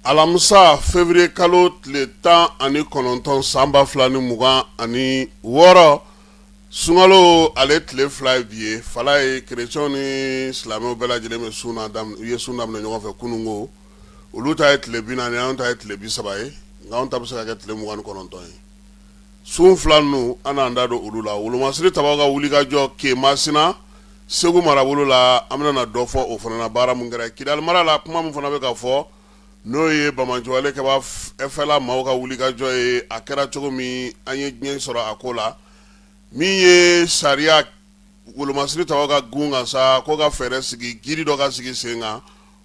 Alamisa, février kalo tile 19, san 2026, sunkalo ale tile 2 ye bi ye. Fala ye, kerecɛnw ni silamɛw bɛɛ lajɛlen bɛ sun u ye sun daminɛ ɲɔgɔn fɛ kunun ko. Olu ta ye tile 40, anw ta ye tile 30 ye, nka anw ta bɛ se ka kɛ tile 29 ye. Sun fila ninnu, an n'an da don olu la. Wolomasiri tabaw ka wulikajɔ ke Masina, Segu marabolo la, an bɛna dɔ fɔ o fana na. Baara min kɛra Kidali mara la, kuma min fana bɛ ka fɔ, n'o ye banbaanciwale kɛba FLA maaw ka wulikajɔ ye, a kɛra cogo min, an ye diɲɛ sɔrɔ a ko la. Min ye sariya wolomasiri tabaw ka gun kan sa, ko ka fɛɛrɛ sigi, giiri dɔ ka sigi sen kan.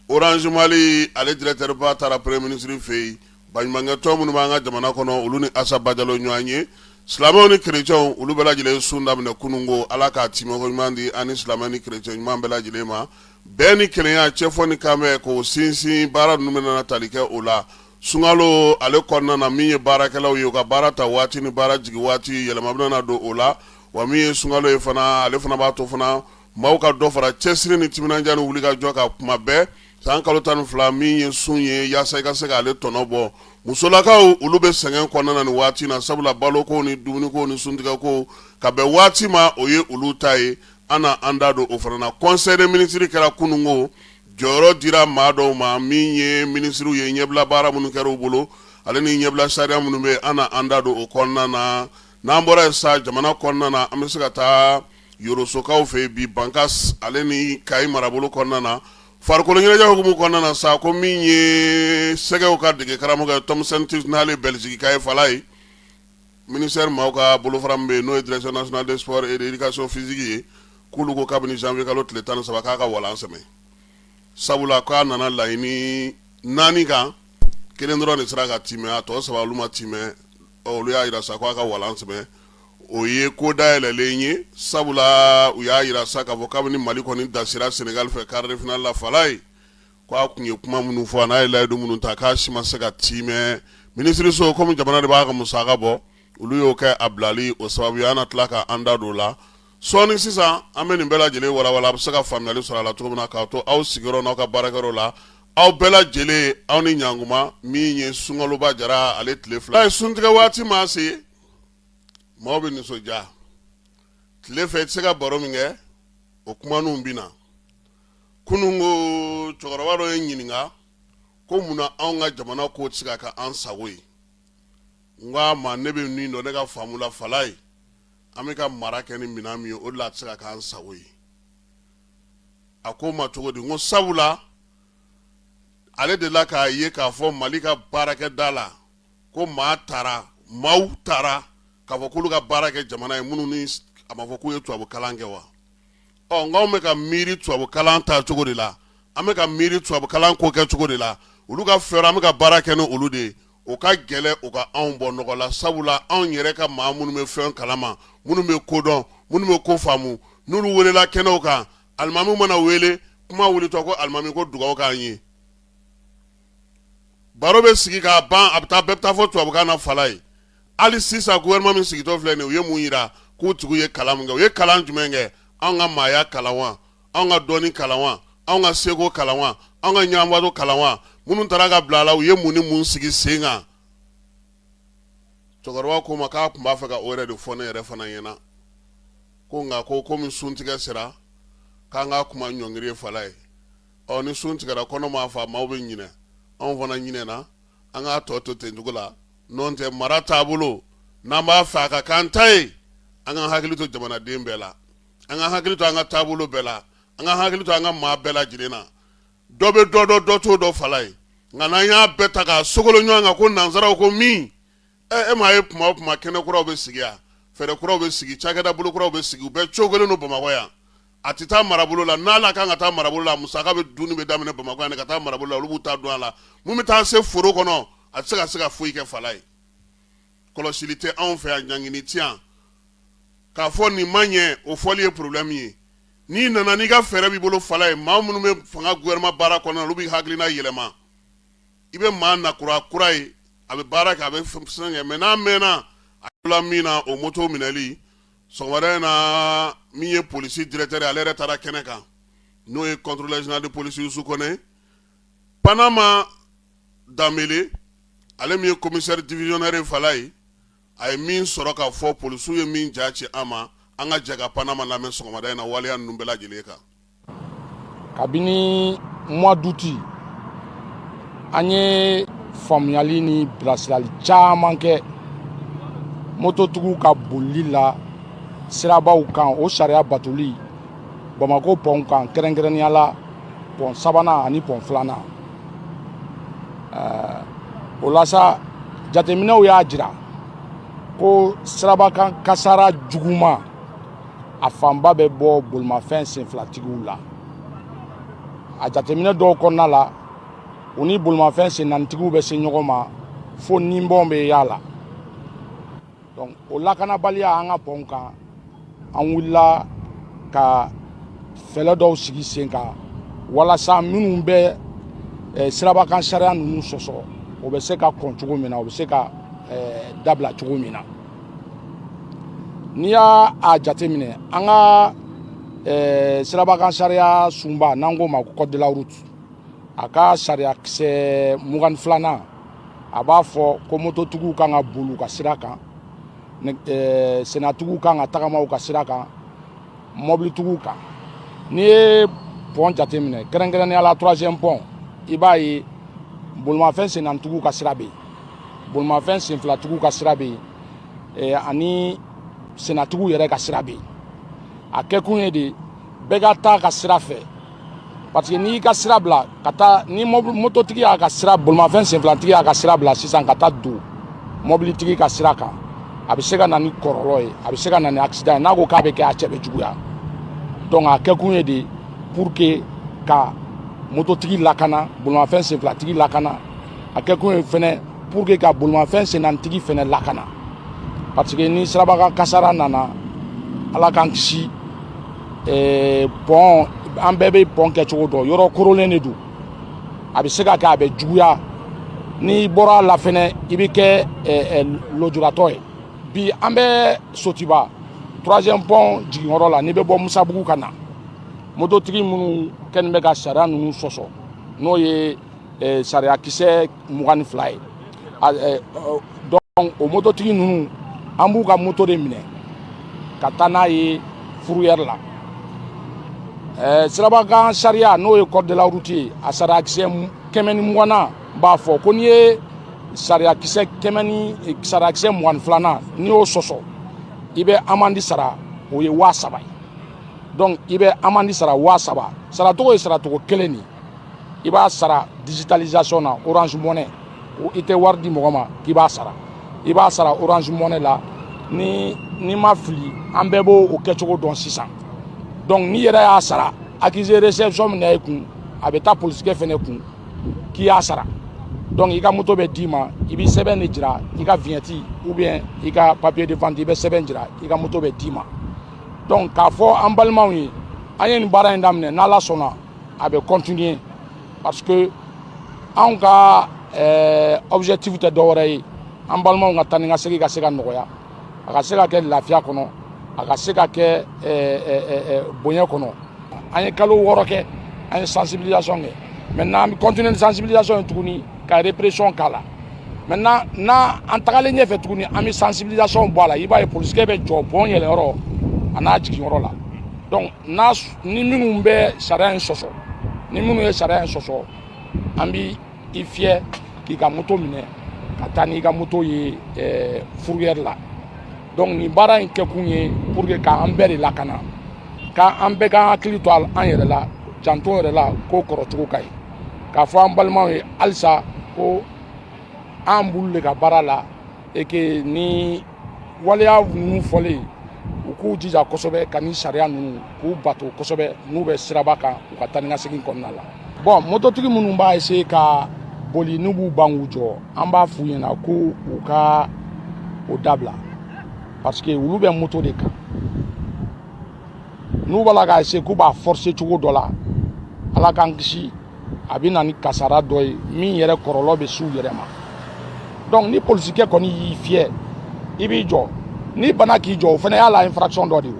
Orange Mali ale directeur ba taara premier ministre fɛ yen. Baɲumankɛ tɔn minnu b'an ka jamana kɔnɔ, olu ni Asa Bajalo ɲɔgɔn ye. Silamɛw ni kerecɛnw, olu bɛɛ lajɛlen sun daminɛ kunun ko. Ala k'a timɛko ɲuman di an ni silamɛ ni kerecɛn ɲuman bɛɛ lajɛlen ma. Bɛn ni kelenya, cɛfɔ ni kanbɛn, k'o sinsin, baara ninnu bɛna tali kɛ o la sunkalo ale kɔnɔna na. Min ye baarakɛlaw ye, u ka baara ta waati ni baara jigin waati, yɛlɛma bɛna don o la. Wa min ye sunkalo ye fana, ale fana b'a to fana maaw ka dɔ fara cɛsiri ni timinandiya ni wulikajɔ kan kuma bɛɛ san kalo 12 min ye sun ye, yaasa i ka se k'ale tɔnɔ bɔ. Musolakaw, olu bɛ sɛgɛn kɔnɔna na nin waati na, sabula baloko ni dumuniko ni suntigɛko ka bɛn waati ma, o ye olu ta ye. An na an da don o fana na. Conseil des ministres kɛra kununko, jɔyɔrɔ dira maa dɔw ma, min ye minisiriw ye, ɲɛbila baara minnu kɛra u bolo, ale ni ɲɛbila sariya minnu bɛ, an na an da don o kɔnɔna na. N'an bɔra yen sa, jamana kɔnɔna na, an bɛ se ka taa Yorosokaw fɛ bi, Bankas ale ni Kayi marabolo kɔnɔna na. Farikolo ɲɛnajɛ hukumu kɔnɔna na sa, ko min ye sɛgɛw ka dege karamɔgɔ Tom Saintfiet, n'ale Bɛlizikika ye, fala ye, ministère maaw ka bolofara min bɛ yen, n'o ye Direction nationale des sports et de l'éducation physique ye, k'olu ko kabini janvier kalo tile 13 k'a ka walan sɛmɛ, sabula k'a nana laɲini naani kan, kelen dɔrɔn de sera ka timɛ, a tɔ saba olu ma timɛ. Olu y'a jira sa k'a ka walan sɛmɛ. O ye ko dayɛlɛlen ye, sabula u y'a jira sa k'a fɔ kabini Mali kɔni dasira Sénégal fɛ quart de finale la, fala ye, ko a tun ye kuma minnu fɔ, a n'a ye layidu minnu ta, k'a si ma se ka timɛ. Minisiriso, komi jamana de b'a ka musaka bɔ, olu y'o kɛ a bilali o sababu ye. An na tila ka an da don o la sɔɔni. Sisan an bɛ nin bɛɛ lajɛlen walawala, a bɛ se ka faamuyali sɔrɔ a la cogo min na, k'a to aw sigiyɔrɔ n'aw ka baarakɛyɔrɔ la. Aw bɛɛ lajɛlen, aw ni ɲankuma. Min ye sunkaloba jara ale tile 2 ye, suntigɛ waati maa se, maaw bɛ nisɔndiya. Tile fɛ i tɛ se ka baro min kɛ, o kumaninw bɛ na. Kunun ko cɛkɔrɔba dɔ ye n ɲininka ko munna anw ka jamana ko tɛ se ka kɛ an sago ye. N ko a ma, ne bɛ min dɔn, ne ka faamu la, fala ye, an bɛ ka mara kɛ ni minɛn min ye, o de la a tɛ se ka k'an sago ye. A ko ma cogo di? N ko sabula ale delila k'a ye k'a fɔ Mali ka baarakɛda la ko maa taara, maaw taara k'a fɔ k'olu ka baara kɛ jamana ye, minnu ni a ma fɔ k'u ye tubabu kalan kɛ wa. Ɔ, nka anw bɛ ka miiri tubabu kalan ta cogo de la, an bɛ ka miiri tubabu kalan ko kɛ cogo de la, olu ka fɛɛrɛ, an bɛ ka baara kɛ ni olu de ye. O ka gɛlɛn u ka anw bɔ nɔgɔ la, sabula anw yɛrɛ ka maa minnu bɛ fɛn kalama, minnu bɛ ko dɔn, minnu bɛ ko faamu, n'olu welela kɛnɛw kan, alimamiw mana wele, kuma wulitɔ ko alimami ko dugawu k'an ye, baro bɛ sigi k'a ban, a bɛ taa, bɛɛ bɛ taa fɔ tubabukan na, fala ye. Hali sisan, gouvernement min sigitɔ filɛ nin ye, u ye mun yira k'u tigiw ye kalan min kɛ? U ye kalan jumɛn kɛ? Anw ka maaya kalan wa? Anw ka dɔnni kalan wa? Anw ka seko kalan wa? Anw ka ɲɛnabɔ kalan wa? Minnu taara ka bila a la, u ye mun ni mun sigi sen kan? Cɛkɔrɔba ko ma k'a tun b'a fɛ ka o yɛrɛ de fɔ ne yɛrɛ fana ɲɛna ko, nka ko komi suntigɛ sera, k'an ka kuma ɲɔngiri ye, fala ye. Ɔ, ni sun tigɛra, kɔnɔ m'a fa, maaw bɛ ɲinɛ, anw fana ɲinɛna, an k'a tɔ to ten cogo la. N'o tɛ, mara taabolo, n'an b'a fɛ a ka k'an ta ye, an ka hakili to jamanaden bɛɛ la, an ka hakili to an ka taabolo bɛɛ la, an ka hakili to an ka maa bɛɛ lajɛlen na. Dɔ bɛ dɔ dɔn, dɔ t'o dɔn, fala ye. Nka n'an y'a bɛɛ ta k'a sogolo ɲɔgɔn kan ko nansaraw ko min, e m'a ye, kuma o kuma, kɛnɛ kuraw bɛ sigi yan, fɛɛrɛ kuraw bɛ sigi, cakɛda bolo kuraw bɛ sigi, u bɛɛ cogolen don Bamakɔ yan. A tɛ taa marabolo la. N'ala kan ka taa marabolo la, musaka bɛ dunni bɛ daminɛ Bamakɔ yan ka taa marabolo la, olu b'u ta dun a la. Mun bɛ taa se foro kɔnɔ, a tɛ se ka se ka foyi kɛ, fala ye. Kɔlɔsili tɛ anw fɛ yan, ɲangini tɛ yan. K'a fɔ nin ma ɲɛ, o fɔli ye problème ye. N'i nana n'i ka fɛɛrɛ b'i bolo, fala ye, maa minnu bɛ fanga gouvernement baara kɔnɔna, olu b'i hakilina yɛlɛma. I bɛ maa nakura kura ye, a bɛ baara kɛ, a bɛ fɛn kɛ, mais n'a mɛnna a la min na, o moto minɛli sɔgɔmada in na, min ye polisi directeur ye, ale yɛrɛ taara kɛnɛ kan, n'o ye contrôleur général de police Youssou Kone. Panama Danbele, ale min ye commissaire divisionnaire ye Falaye, a ye min sɔrɔ k'a fɔ, polisiw ye min ja ci an ma, an ka jɛ ka Panama lamɛn sɔgɔmada in na waleya ninnu bɛɛ lajɛlen kan. Kabini mois d'août, an ye faamuyali ni bilasirali caman kɛ mototigiw ka bolili la sirabaw kan, o sariya batoli Bamakɔ pɔn kan, kɛrɛnkɛrɛnnenya la pɔn sabanan ani pɔn filanan. O la sa, jateminɛw y'a jira ko sirabakan kasara juguman, a fanba bɛ bɔ bolimafɛn senfilatigiw la. A jateminɛ dɔw kɔnɔna la, u ni bolimafɛn sennaanitigiw bɛ se ɲɔgɔn ma fo ninbɔn bɛ y'a la. Donc o lakanabaliya an ka pɔnw kan, an wulila ka fɛɛrɛ dɔw sigi sen kan walasa minnu bɛ sirabakan sariya ninnu sɔsɔ, o bɛ se ka kɔn cogo min na, o bɛ se ka dabila cogo min na. N'i y'a a jateminɛ, an ka sirabakan sariya sunba, n'an k'o ma ko code de la route, a ka sariya kisɛ 22nan, a b'a fɔ ko mototigiw kan ka boli u ka sira kan, sennatigiw kan ka tagama u ka sira kan, mɔbilitigiw kan. N'i ye pɔn jateminɛ, kɛrɛnkɛrɛnnenya la troisième pɔn, i b'a ye bolimafɛn sennanitigiw ka sira bɛ yen, bolimafɛn senfilatigiw ka sira bɛ yen, ani sennatigiw yɛrɛ ka sira bɛ yen. A kɛkun ye de bɛɛ ka taa ka sira fɛ, parce que n'i y'i ka sira bila ka taa, ni mototigi y'a ka sira, bolimafɛn senfilatigi y'a ka sira bila sisan ka taa don mɔbilitigi ka sira kan, a bɛ se ka na ni kɔlɔlɔ ye, a bɛ se ka na ni accident ye. N'a ko k'a bɛ kɛ, a cɛ bɛ juguya. Donc a kɛkun ye de pour que ka mototigi lakana, bolimafɛn senfilatigi lakana. A kɛkun ye fɛnɛ pour que ka bolimafɛn sennantigi fɛnɛ lakana, parce que ni sirabakan kasara nana, Ala k'an kisi, pɔn, an bɛɛ bɛ pɔn kɛcogo dɔn, yɔrɔ korolen de don, a bɛ se ka kɛ a bɛ juguya. N'i bɔra a la fɛnɛ, i bɛ kɛ lujuratɔ ye. Bi an bɛ Sotiba troisième pont jiginyɔrɔ la. N'i bɛ bɔ Musabugu ka na, mototigi minnu kɛlen bɛ ka sariya ninnu sɔsɔ, n'o ye sariya kisɛ 22 ye, donc o mototigi ninnu, an b'u ka moto de minɛ ka taa n'a ye fourrière la. Sirabakan sariya, n'o ye code de la route ye, a sariya kisɛ 120nan b'a fɔ ko n'i ye sariya kisɛ kɛmɛ ni sariya kisɛ 22nan, n'i y'o sɔsɔ, i bɛ amende sara, o ye 3000 ye. Donc i bɛ amende sara 3000. Saracogo ye saracogo kelen de ye, i b'a sara digitalisation na, Orange Money. I tɛ wari di mɔgɔ ma k'i b'a sara, i b'a sara Orange Money la. Ni n'i ma fili, an bɛɛ b'o o kɛcogo dɔn sisan. Donc n'i yɛrɛ y'a sara, accusé réception minɛ i kun, a bɛ taa polisikɛ fɛnɛ kun k'i y'a sara. Donc i ka moto bɛ d'i ma, i bɛ sɛbɛn de jira, i ka vignette ou bien i ka papier de vente, i bɛ sɛbɛn jira, i ka moto bɛ d'i ma. Donc k'a fɔ an balimaw ye, an ye nin baara in daminɛ, n'Ala sɔnna a bɛ continuer, parce que anw ka objectif tɛ dɔwɛrɛ ye, an balimaw ka taa ni ka segin ka se ka nɔgɔya, a ka se ka kɛ lafiya kɔnɔ, a ka se ka kɛ bonya kɔnɔ. An ye kalo 6 kɛ, an ye sensibilisation kɛ. Maintenant an bɛ continuer ni sensibilisation ye tuguni, ka répression k'a la. Maintenant n'a an tagalen ɲɛfɛ tuguni, an bɛ sensibilisation bɔ a la. I b'a ye polisikɛ bɛ jɔ pɔn yɛlɛyɔrɔ a n'a jiginyɔrɔ la. Donc n'a ni minnu bɛ sariya in sɔsɔ, ni minnu ye sariya in sɔsɔ, an bɛ i fiyɛ k'i ka moto minɛ ka taa n'i ka moto ye fourrière la. Donc nin baara in kɛkun ye pour que k'an bɛɛ de lakana, k'an bɛɛ k'an hakili to an yɛrɛ la, janto yɛrɛ la, ko kɔrɔcogo ka ɲi. K'a fɔ an balimaw ye halisa ko an b'olu de ka baara la, et que ni waleya ninnu fɔlen, u k'u jija kosɛbɛ ka ni sariya ninnu k'u bato kosɛbɛ n'u bɛ siraba kan, u ka taa ni ka segin kɔnɔna la. Bon, mototigi minnu b'a essayer ka boli, n'u b'u ban k'u jɔ, an b'a f'u ɲɛna ko u ka o dabila, parce que olu bɛ moto de kan. N'u b'a la k'a essayer k'u b'a forcer cogo dɔ la, Ala k'an kisi, a bɛ na ni kasara dɔ ye min yɛrɛ kɔlɔlɔ bɛ s'u yɛrɛ ma. Donc ni polisikɛ kɔni y'i fiyɛ, i b'i jɔ. N'i banna k'i jɔ, o fana y'a la infraction dɔ de ye.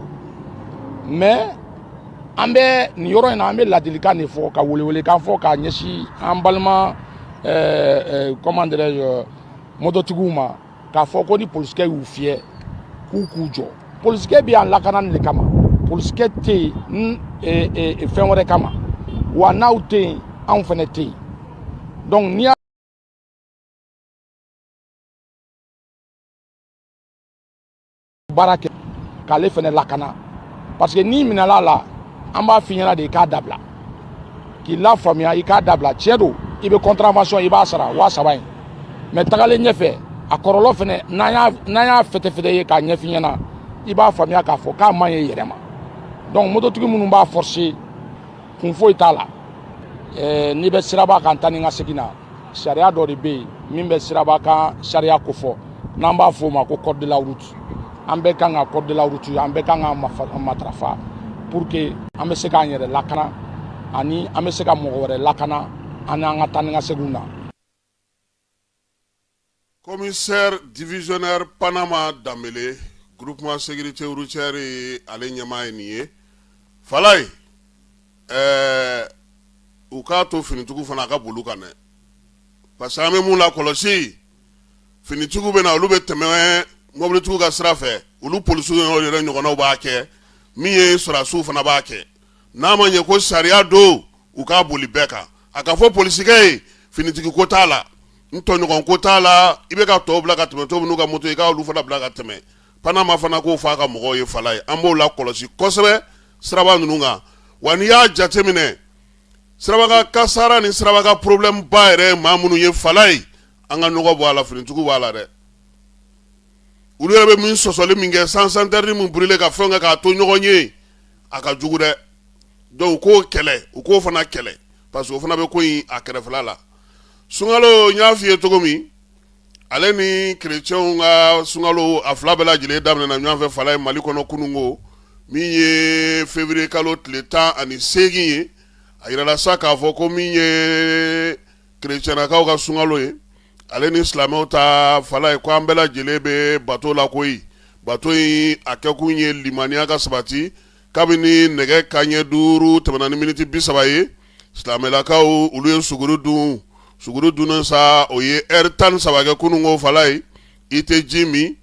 Mais an bɛ nin yɔrɔ in na, an bɛ ladilikan de fɔ, ka welewelekan fɔ k'a ɲɛsin an balima comment dirais-je, mototigiw ma k'a fɔ ko ni polisikɛ y'u fiyɛ k'u k'u jɔ. Polisikɛ bɛ yan lakanani de kama, polisikɛ tɛ yen fɛn wɛrɛ kama, wa n'aw tɛ yen, anw fana tɛ yen. Donc n'i y'a baara kɛ k'ale fana lakana, parce que n'i minɛla a la, an b'a f'i ɲɛna de i k'a dabila, k'i lafaamuya i k'a dabila. Tiɲɛ don, i bɛ contravention, i b'a sara 3000 in, mais tagalen ɲɛfɛ, a kɔlɔlɔ fana, n'an y'a fɛtɛfɛtɛ ye k'a ɲɛf'i ɲɛna, i b'a faamuya k'a fɔ k'a man ɲi i yɛrɛ ma. Donc mototigi minnu b'a forcer, kun foyi t'a la. N'i bɛ siraba kan taa ni ka segin na, sariya dɔ de bɛ yen min bɛ siraba kan sariya kofɔ, n'an b'a fɔ o ma ko code de la route. An bɛɛ kan ka code de la route, an bɛɛ kan ka matarafa pour que an bɛ se k'an yɛrɛ lakana ani an bɛ se ka mɔgɔ wɛrɛ lakana an n'an ka taa ni ka seginw na. Commissaire divisionnaire Panama Danbele, groupement sécurité routière ye, ale ɲɛmaa ye nin ye. Falaye, u k'a to finitigiw fana a ka boli kan dɛ, parce que an bɛ mun lakɔlɔsi, finitigiw bɛ na, olu bɛ tɛmɛ mobilitigiw ka sira fɛ, olu polisiw yɛrɛ ɲɔgɔnnaw b'a kɛ, min ye sɔrɔdasiw fana b'a kɛ. N'a ma ɲɛ ko sariya don, u k'a boli bɛɛ kan. A ka fɔ polisikɛ ye, finitigi ko t'a la, n tɔɲɔgɔn ko t'a la, i bɛ ka tɔw bila ka tɛmɛ cogo min n'u ka moto, i ka olu fana bila ka tɛmɛ. Panama fana k'o fɔ a ka mɔgɔw ye. Falaye, an b'o lakɔlɔsi kosɛbɛ siraba ninnu kan. Wa n'i y'a jateminɛ, siraba kasara ni siraba kan problème ba yɛrɛ maa minnu ye, Falaye, an ka nɔgɔ bɔ a la, finitigiw b'a la dɛ. Olu yɛrɛ bɛ min sɔsɔli min kɛ, sens interdit min brûler ka fɛn kɛ k'a to ɲɔgɔn ye, a ka jugu dɛ. Donc u k'o kɛlɛ, u k'o fana kɛlɛ, parce que o fana bɛ ko in a kɛrɛfɛla la. Sunkalo, n y'a f'i ye cogo min, ale ni kerecɛnw ka sunkalo, a fila bɛɛ lajɛlen daminɛna ɲɔgɔn fɛ, Falaye, Mali kɔnɔ kununko, min ye février kalo tile 18 ye. A yirala sa k'a fɔ ko min ye kerecɛnnakaw ka sunkalo ye, ale ni silamɛw ta, Falaye, ko an bɛɛ lajɛlen bɛ bato la koyi. Bato in a kɛkun ye limaniya ka sabati. Kabini nɛgɛ kanɲɛ 5 tɛmɛna ni miniti 30 ye, silamɛlakaw olu ye suguri dun. Suguri dunnen sa, o ye ɛri 13 kɛ kununko, Falaye. I tɛ ji min,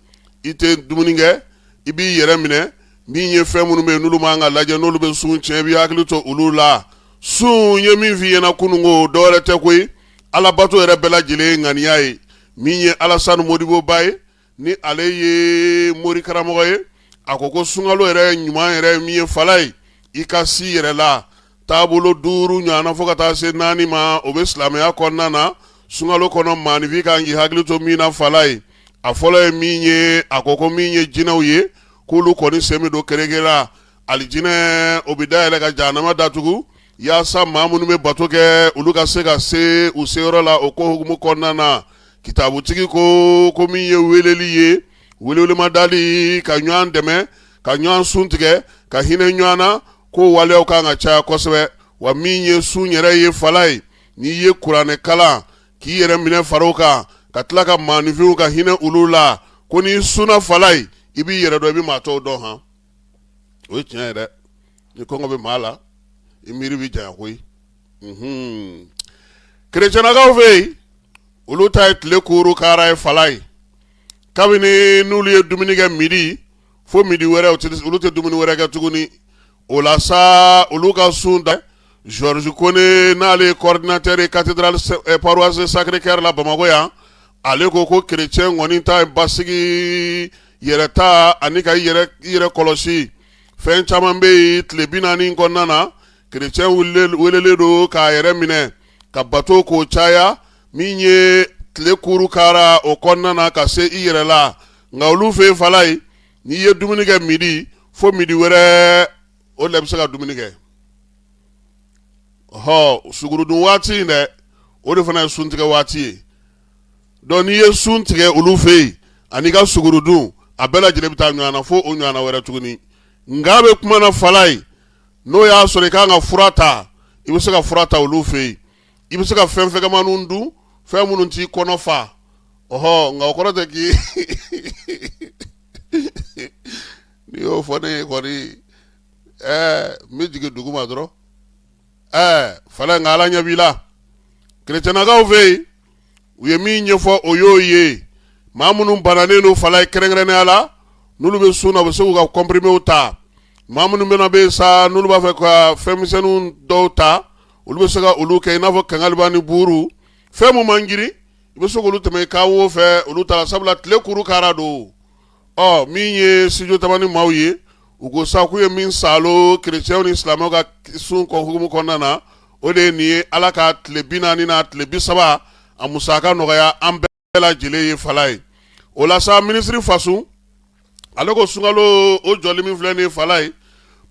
i tɛ dumuni kɛ, i b'i yɛrɛ minɛ. Min ye fɛn minnu bɛ yen n'olu man ka lajɛ, n'olu bɛ sun tiɲɛ, i b'i hakili to olu la. Sun ye min f'i ɲɛna kununko, dɔwɛrɛ tɛ koyi, alabato yɛrɛ bɛɛ lajɛlen ŋaniya ye. Min ye Alasani Modibo Ba ye, ni ale ye mori karamɔgɔ ye, a ko ko sunkalo yɛrɛ ɲuman yɛrɛ min ye, Falaye, i ka si yɛrɛ la taabolo 5 ɲɔgɔnna fo ka taa se 4 ma, o bɛ silamɛya kɔnɔna na. Sunkalo kɔnɔ, maaninfin kan k'i hakili to min na, Falaye, a fɔlɔ ye min ye, a ko ko min ye jinɛw ye, k'olu kɔni sen bɛ don kereke la. Alijinɛ o bɛ dayɛlɛ ka jahanama datugu, yaasa maa minnu bɛ bato kɛ, olu ka se ka se u seyɔrɔ la. O ko hukumu kɔnɔna na, kitabutigi ko ko min ye weleli ye, welewelemada ka ɲɔgɔn dɛmɛ, ka ɲɔgɔn sun tigɛ, ka hinɛ ɲɔgɔn na, ko waleyaw kan ka caya kosɛbɛ. Wa min ye sun yɛrɛ ye, Falaye, n'i ye kuranɛ kalan, k'i yɛrɛ minɛ faraw kan, ka tila ka maaninfinw ka hinɛ olu la, ko n'i sunna, Falaye, i b'i yɛrɛ dɔn, i bɛ maa tɔw dɔn. Han, o ye tiɲɛ ye dɛ. Ni kɔngɔ bɛ maa la, i miiri bɛ janya koyi. Kerecɛnnakaw fɛ yen, olu ta ye tile kooro kara ye, Falaye. Kabini n'olu ye dumuni kɛ midi fo midi wɛrɛ, olu tɛ dumuni wɛrɛ kɛ tuguni. O la sa, olu ka sun da. Georges Kone, n'ale ye coordinateur ye cathédrale paroisse Sacré-Cœur la Bamakɔ yan, ale ko ko kerecɛn kɔni ta ye basigi, yɛrɛ ta ani ka i yɛrɛ kɔlɔsi. Fɛn caman bɛ yen tile 40 kɔnɔna na, kerecɛn welelen don k'a yɛrɛ minɛ, ka bato k'o caya, min ye tile kuru kara o kɔnɔna na, ka se i yɛrɛ la. Nka olu fɛ yen, Falaye, n'i ye dumuni kɛ midi fo midi wɛrɛ, o de bɛ se ka dumuni kɛ. Ɔhɔ, sugurudun waati in dɛ, o de fana ye suntigɛ waati ye. Donc n'i ye sun tigɛ olu fɛ yen ani ka sugurudun, a bɛɛ lajɛlen bɛ taa ɲɔgɔn na fo o ɲɔgɔnna wɛrɛ tuguni. Nka bɛ kuma na, Falaye, n'o y'a sɔrɔ i kan ka fura ta, i bɛ se ka fura ta olu fɛ yen. I bɛ se ka fɛn fɛgɛmanw dun, fɛn minnu t'i kɔnɔ fa. Ɔhɔ, nka o kɔrɔ tɛ k'i n'i y'o fɔ ne ye kɔni, n bɛ jigin dugu ma dɔrɔn. Falaye, nka Ala ɲɛ b'i la. Kerecɛnnakaw fɛ yen. U ye min ɲɛfɔ, o y'o ye. Maa minnu bananen don, Falaye, kɛrɛnkɛrɛnnenya la, n'olu bɛ sun na, u bɛ se k'u ka comprimés ta. Maa minnu bɛna bɛ yen sa, n'olu b'a fɛ ka fɛnmisɛnninw dɔw ta, olu bɛ se ka olu kɛ, i n'a fɔ kangaliba ni buuru. Fɛn mun man girin, i bɛ se k'olu tɛmɛ i kan wo fɛ, olu ta, sabula tile kuru kara don. Ɔ, min ye studio Tamani maaw ye, u ko sa k'u ye min saalo kerecɛnw ni silamɛw ka sun kɔ hukumu kɔnɔna na, o de ye nin ye: Ala ka tile 40 n'a tile 30 a musaka nɔgɔya an bɛɛ lajɛlen ye. Falaye, o la sa, minisiri Fasun, ale ko sunkalo o jɔli min filɛ nin ye, Falaye,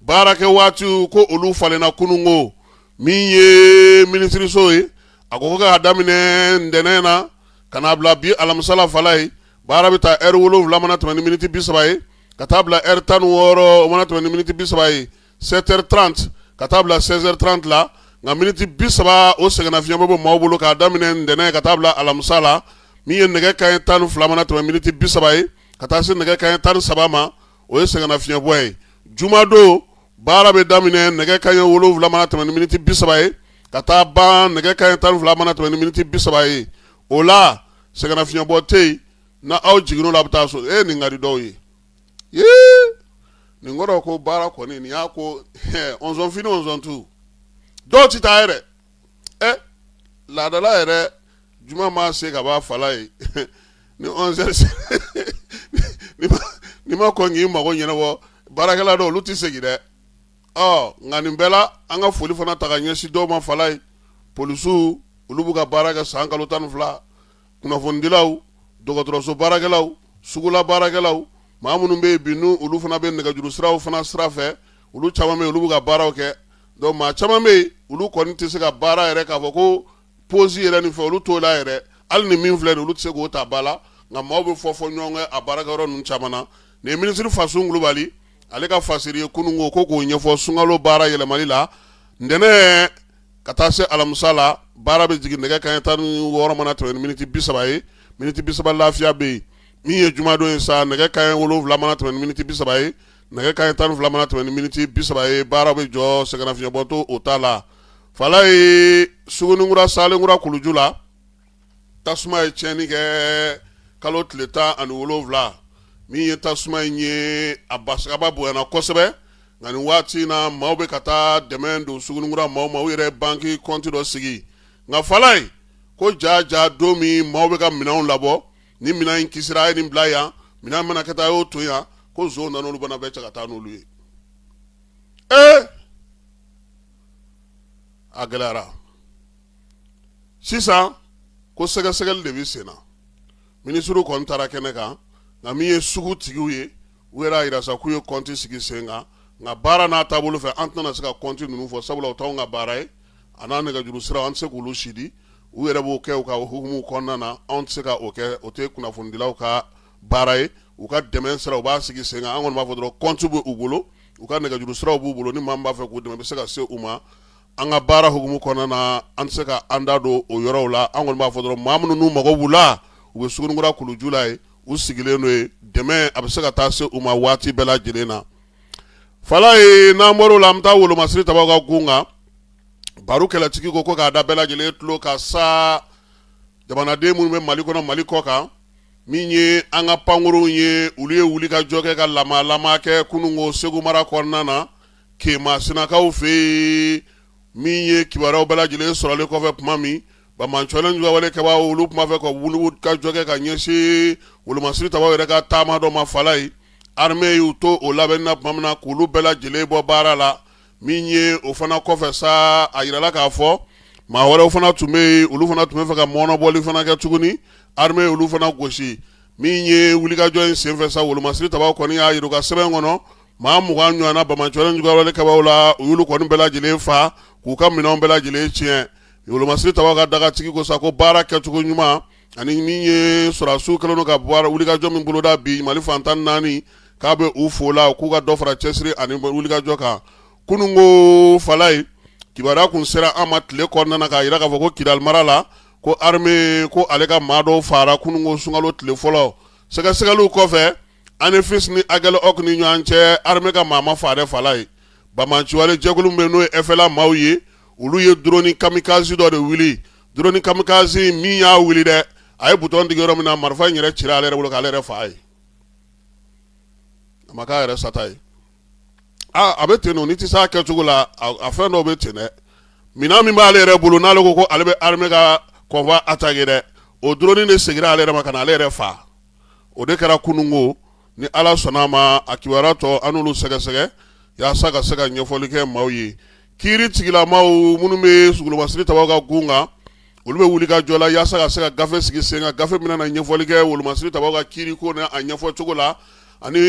baarakɛ waatiw ko olu falenna kununko. Min ye minisiriso ye, a ko k'a daminɛ ntɛnɛn na ka n'a bila bi alamisa la, Falaye, baara bɛ taa ɛri 7 mana tɛmɛ ni miniti 30 ye ka taa bila ɛri 16 o mana tɛmɛ ni miniti 30 ye, 7h30 ka taa bila 16h30 la. Nka miniti 30 o sɛgɛnnafiɲɛ bɛ bɔ maaw bolo k'a daminɛ ntɛnɛn ka taa bila alamisa la. Min ye nɛgɛ kanɲɛ 12 mana tɛmɛ miniti 30 ye ka taa se nɛgɛ kanɲɛ 13 ma, o ye sɛgɛnnafiɲɛbɔ ye. Jumadon, baara bɛ daminɛ nɛgɛ kanɲɛ 7 mana tɛmɛ ni miniti 30 ye ka taa ban nɛgɛ kanɲɛ 12 mana tɛmɛ ni miniti 30 ye. O la, sɛgɛnnafiɲɛbɔ tɛ yen. Na aw jiginn'o la, a bɛ taa so. E, nin ka di dɔw ye. Ee, nin kɔrɔ ko baara kɔni, nin y'a ko onzon fini, onzon tu. Dɔw tɛ taa yɛrɛ. Ɛ, laadala yɛrɛ, juma ma se ka b'a Falaye ni 11h, n'i ma kɔn k'i mago ɲɛnabɔ, baarakɛla dɔw, olu tɛ segin dɛ. Ɔ, nka nin bɛɛ la, an ka foli fana ta ka ɲɛsin dɔw ma, Falaye. Polisiw, olu b'u ka baara kɛ san kalo 12. Kunnafonidilaw, dɔgɔtɔrɔso baarakɛlaw, sugula baarakɛlaw, maa minnu bɛ yen bi, n'u olu fana bɛ nɛgɛjuru siraw fana sira fɛ, olu caman bɛ yen, olu b'u ka baaraw kɛ. Donc maa caman bɛ yen, olu kɔni tɛ se ka baara yɛrɛ k'a fɔ ko pause yɛrɛ nin fɛ, olu t'o la yɛrɛ. Hali ni min filɛ nin, olu tɛ se k'o ta ba la. Nka maaw bɛ fɔ fɔ ɲɔgɔn kɔ a baarakɛyɔrɔ ninnu caman na. Nin ye minisiri Fasun Kulubali, ale ka fasiri ye kunun ko k'o ɲɛfɔ sunkalo baara yɛlɛmali la. Ntɛnɛn ka taa se alamisa la, baara bɛ jigin nɛgɛ kanɲɛ 16 mana tɛmɛ ni miniti 30 ye, miniti 30 lafiya bɛ yen. Min ye jumadon ye sa, nɛgɛ kanɲɛ 7 mana tɛmɛ ni miniti 30 ye, nɛgɛ kanɲɛ 12 mana tɛmɛ ni miniti 30 ye, baara bɛ jɔ, sɛgɛnnafiɲɛbɔ to o ta la. Falaye, Suguninkura, Salenkura kuluju la, tasuma ye tiɲɛni kɛ kalo tile 17. Min ye tasuma in ye, a basaba bonyana kosɛbɛ. Nka nin waati in na, maaw bɛ ka taa dɛmɛ don Suguninkura maaw ma. U yɛrɛ banki kɔnti dɔ sigi. Nka Falaye, ko ja ja, don min maaw bɛ ka minɛnw labɔ, ni minɛn in kisira, a ye nin bila yan, minɛn mana kɛ taa, a y'o to yan, ko nson nana olu bana bɛɛ cɛ ka taa n'olu ye. Ee, a gɛlɛyara. Sisan ko sɛgɛsɛgɛli de bɛ sen na. Minisiriw kɔni taara kɛnɛ kan. Nka min ye sugu tigiw ye, u yɛrɛ y'a jira sa k'u ye kɔnti sigi sen kan. Nka baara n'a taabolo fɛ, an tɛna se ka kɔnti ninnu fɔ, sabula o t'anw ka baara ye. A n'a nɛgɛjuru sira, an tɛ se k'olu si di. U yɛrɛ b'o kɛ u ka hukumu kɔnɔna na, anw tɛ se ka o kɛ, o tɛ kunnafonidilaw ka baara ye. U ka dɛmɛ sira, u b'a sigi sen kan. An kɔni b'a fɔ dɔrɔn, kɔnti bɛ u bolo, u ka nɛgɛjuru siraw b'u bolo. Ni maa min b'a fɛ k'u dɛmɛ, bɛ se ka se u ma. An ka baara hukumu kɔnɔna na, an tɛ se ka an da don o yɔrɔw la. An kɔni b'a fɔ dɔrɔn, maa minnu n'u mago b'u la, u bɛ Suguninkura kuluju la yen, u sigilen don yen. Dɛmɛ a bɛ se ka taa se u ma waati bɛɛ lajɛlen na. Falaye, n'an bɔr'o la, an bɛ taa Wolomasiri tabaw ka gun kan. Baro kɛlɛtigi ko k'a da bɛɛ lajɛlen tulo ka sa, jamanaden minnu bɛ Mali kɔnɔ, Mali kɔ kan, min ye an ka pankurunw ye, olu ye wuli ka jɔ kɛ ka lamalama kɛ kununko Segu mara kɔnɔna na, Kemasinakaw fɛ yen. Min ye kibaruyaw bɛɛ lajɛlen sɔrɔlen kɔfɛ, tuma min banbaanci wale juguyawale kɛbaaw, olu tun b'a fɛ ka wuli ka jɔ kɛ ka ɲɛsin Wolomasiri tabaw yɛrɛ ka taama dɔ ma, Falaye, armée y'u to o labɛnni na tuma min na, k'olu bɛɛ lajɛlen bɔ baara la. Min ye o fana kɔfɛ sa, a yirala k'a fɔ maa wɛrɛw fana tun bɛ yen, olu fana tun bɛ fɛ ka mɔnɔbɔli fana kɛ tuguni, armée olu fana gosi. Min ye wulikajɔ in senfɛ sa, Wolomasiri tabaw kɔni y'a yira u ka sɛbɛn kɔnɔ, maa 20 ɲɔgɔnna, banbaanci wale juguyawale kɛbaaw la, u y'olu kɔni bɛɛ lajɛlen fa k'u ka minɛnw bɛɛ lajɛlen tiɲɛ. Wolomasiri tabaw ka dagatigi ko sa ko baara kɛcogo ɲuman ani min ye sɔrɔdasiw kɛlen don ka baara wulikajɔ min boloda bi Mali fan 14, k'a bɛ u fo la, k'u ka dɔ fara cɛsiri ani wulikajɔ kan. Kununko, Falaye, kibaruya kun sera an ma tile kɔnɔna na k'a jira k'a fɔ ko Kidali mara la, ko armée ko ale ka maa dɔw faara kununko sunkalo tile fɔlɔ. Sɛgɛsɛgɛliw kɔfɛ, Anefis ni Aguelhok ni ɲɔgɔn cɛ, armée ka maa ma faa dɛ, Falaye. Banbaanciwale jɛkulu min bɛ n'o ye FLA maaw ye, olu ye drone kamikaze dɔ de wuli. Drone kamikaze min y'a wuli dɛ. A ye bouton digi yɔrɔ min na, marifa in yɛrɛ cira ale yɛrɛ bolo k'ale yɛrɛ fa ye. A ma k'a yɛrɛ sata ye. Aa, a bɛ ten nɔ, n'i tɛ s'a kɛcogo la, a fɛn dɔw bɛ ten dɛ. Minɛn min b'ale yɛrɛ bolo, n'ale ko ko ale bɛ armée ka convoi attaquer dɛ, o drone de seginna ale yɛrɛ ma ka na ale yɛrɛ fa. O de kɛra kununko. Ni Ala sɔnna a ma, a kibaruya tɔ, an n'olu sɛgɛsɛgɛ yaasa ka se ka ɲɛfɔli kɛ maaw ye. Kiiri tigilamaw minnu bɛ wolomasiri tabaw ka gun kan, olu bɛ wuli ka jɔ la yaasa ka se ka gafe sigi sen kan, gafe min na ɲɛfɔli kɛ wolomasiri tabaw ka kiiri ko n'a ɲɛfɔ cogo la, ani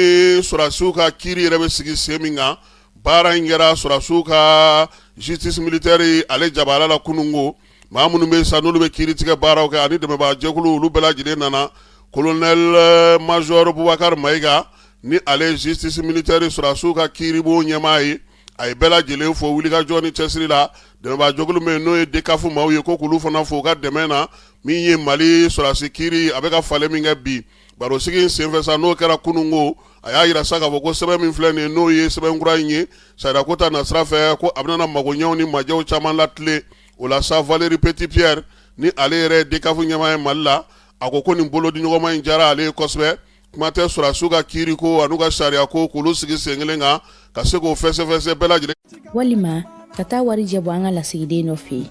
sɔrɔdasiw ka kiiri yɛrɛ bɛ sigi sen min kan. Baara in kɛra sɔrɔdasiw ka justice militaire ale jabala la kununko. Maa minnu bɛ sa, n'olu bɛ kiiri tigɛ baaraw kɛ, ani dɛmɛbaa jɛkulu, olu bɛɛ lajɛlen nana. Colonel major Bubakari Mayiga, ni ale justice militaire sɔrɔdasiw ka kiiribon ɲɛmaa ye, a ye bɛɛ lajɛlen fo wulikajɔ ni cɛsiri la. Dɛmɛbaa jɛkulu min n'o ye DCAF maaw ye, ko k'olu fana fo u ka dɛmɛ na. Min ye Mali sɔrɔdasi kiiri, a bɛ ka falen min kɛ bi, barosigi in senfɛ sa, n'o kɛra kununko, a y'a jira sa k'a fɔ ko sɛbɛn min filɛ nin ye, n'o ye sɛbɛn kura in ye sariya ko ta nasira fɛ, ko a bɛna magoɲɛw ni majɛw caman latilen. O la sa, Valérie Petitpierre, ni ale yɛrɛ ye DCAF ɲɛmaa ye Mali la, a ko ko nin bolodiɲɔgɔnma in diyara ale ye kosɛbɛ. Kuma tɛ sɔrɔdasiw ka kiiri ko an'u ka sariya ko, k'olu sigi sen kelen kan ka se k'o fɛsɛfɛsɛ bɛɛ lajɛlen. Walima ka taa warijɛ bɔ an ka lasigiden dɔ fɛ yen.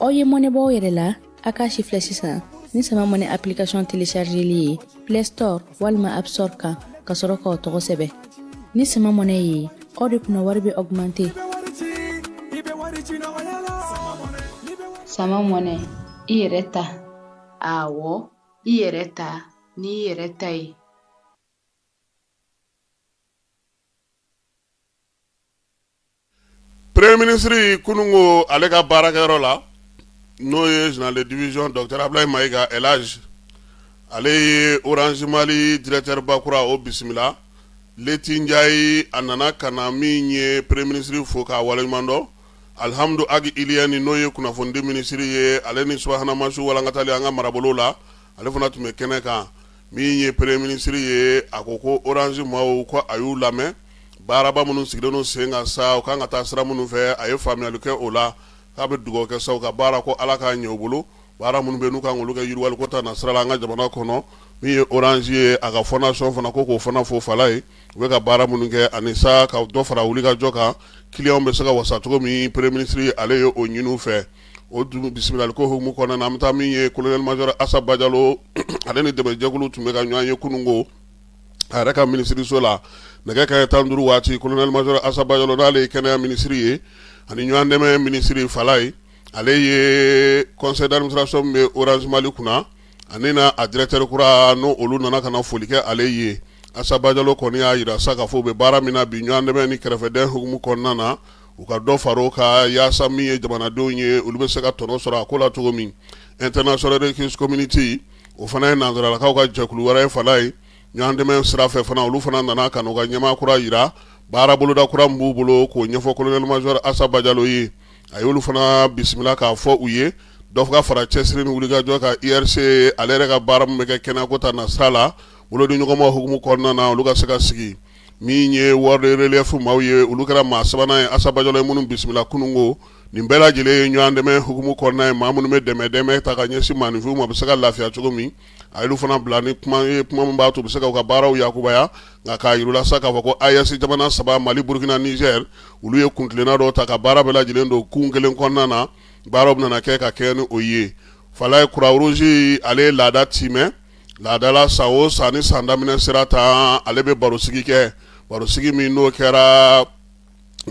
Aw ye mɔnɛ bɔ aw yɛrɛ la, a k'a si filɛ sisan ni Sama Money application téléchargeli ye Play Store walima App Store kan, ka sɔrɔ k'aw tɔgɔ sɛbɛn. Ni Sama Money ye, aw de kunna wari bɛ augmenter. Sama Money, i yɛrɛ ta. Awɔ, i yɛrɛ ta n'i yɛrɛ ta ye. Premier ministre kununko, ale ka baarakɛyɔrɔ la, n'o ye général de division docteur Abdoulaye Mayiga Elhadj, ale ye Orange Mali directeur ba kura o bisimila, Leti Njayi. A nana ka na min ye premier ministre fo k'a waleɲuman dɔn. Alihamudu Agi Iliyɛni, n'o ye kunnafonidi minisiri ye, ale ni subahana mansinw walankatali an ka marabolo la, ale fana tun bɛ kɛnɛ kan. Min ye premier ministre ye, a ko ko Orange maaw ko a y'u lamɛn, baaraba minnu sigilen don sen kan sa, u kan ka taa sira minnu fɛ, a ye faamuyali kɛ o la. K'a bɛ dugawu kɛ sa, u ka baara ko Ala k'a ɲɛ u bolo, baara minnu bɛ n'u kan k'olu kɛ yiriwali ko ta na sira la an ka jamana kɔnɔ. Min ye Orange ye, a ka fondation fana, ko k'o fana fo fala ye, u bɛ ka baara minnu kɛ, ani sa ka dɔ fara wulikajɔ kan, clients bɛ se ka wasa cogo min. Premier ministre ale ye o ɲini u fɛ. O dun bisimilali ko hukumu kɔnɔna na, an bɛ taa min ye colonel major Asa Bajalo, ale ni dɛmɛjɛkulu tun bɛ ka ɲɔgɔn ye kununko a yɛrɛ ka minisiriso la nɛgɛ kanɲɛ 15 waati. Colonel major Asa Bajalo, n'ale ye kɛnɛya minisiri ye ani ɲɔgɔn dɛmɛ minisiri fala ye, ale ye conseil d'administration min bɛ Orange Mali kunna, ani na a directeur kura, n'o olu nana ka na foli kɛ ale ye. Asa Bajalo kɔni y'a jira sa k'a fɔ u bɛ baara min na bi, ɲɔgɔn dɛmɛ ni kɛrɛfɛdɛn hukumu kɔnɔna na, u ka dɔ fara o kan yaasa min ye jamanadenw ye, olu bɛ se ka tɔnɔ sɔrɔ a ko la cogo min. International Red Cross Community, o fana ye nansaralakaw ka jɛkulu wɛrɛ ye fala ye, ɲɔgɔn dɛmɛ sira fɛ fana, olu fana nana ka n'u ka ɲɛmaa kura jira, baara boloda kura min b'u bolo, k'o ɲɛfɔ colonel major Asa Bajalo ye. A y'olu fana bisimila k'a fɔ u ye dɔ ka fara cɛsiri ni wulikajɔ kan IRC, ale yɛrɛ ka baara min bɛ kɛ kɛnɛyako ta nasira la, bolodiɲɔgɔnma hukumu kɔnɔna na, olu ka se ka sigi. Min ye World Relief maaw ye, olu kɛra maa sabanan ye Asa Bajalo ye minnu bisimila kununko. Nin bɛɛ lajɛlen ye ɲɔgɔn dɛmɛ hukumu kɔnɔna ye, maa minnu bɛ dɛmɛ dɛmɛ ta ka ɲɛsin maaninfinw ma, bɛ se ka lafiya cogo min. A y'olu fana bila ni kuma ye, kuma min b'a to u bɛ se ka u ka baaraw yakubaya. Nka k'a yir'u la sa k'a fɔ ko AES jamana saba, Mali, Burukina, Niger, olu ye kuntilenna dɔw ta ka baara bɛɛ lajɛlen don kun kelen kɔnɔna na. Baaraw bɛna kɛ ka kɛ ni o ye. Falaye, Croix Rouge, ale ye laada timɛ. Laadala san o san, ni san daminɛ sera tan, ale bɛ barosigi kɛ. Barosigi min n'o kɛra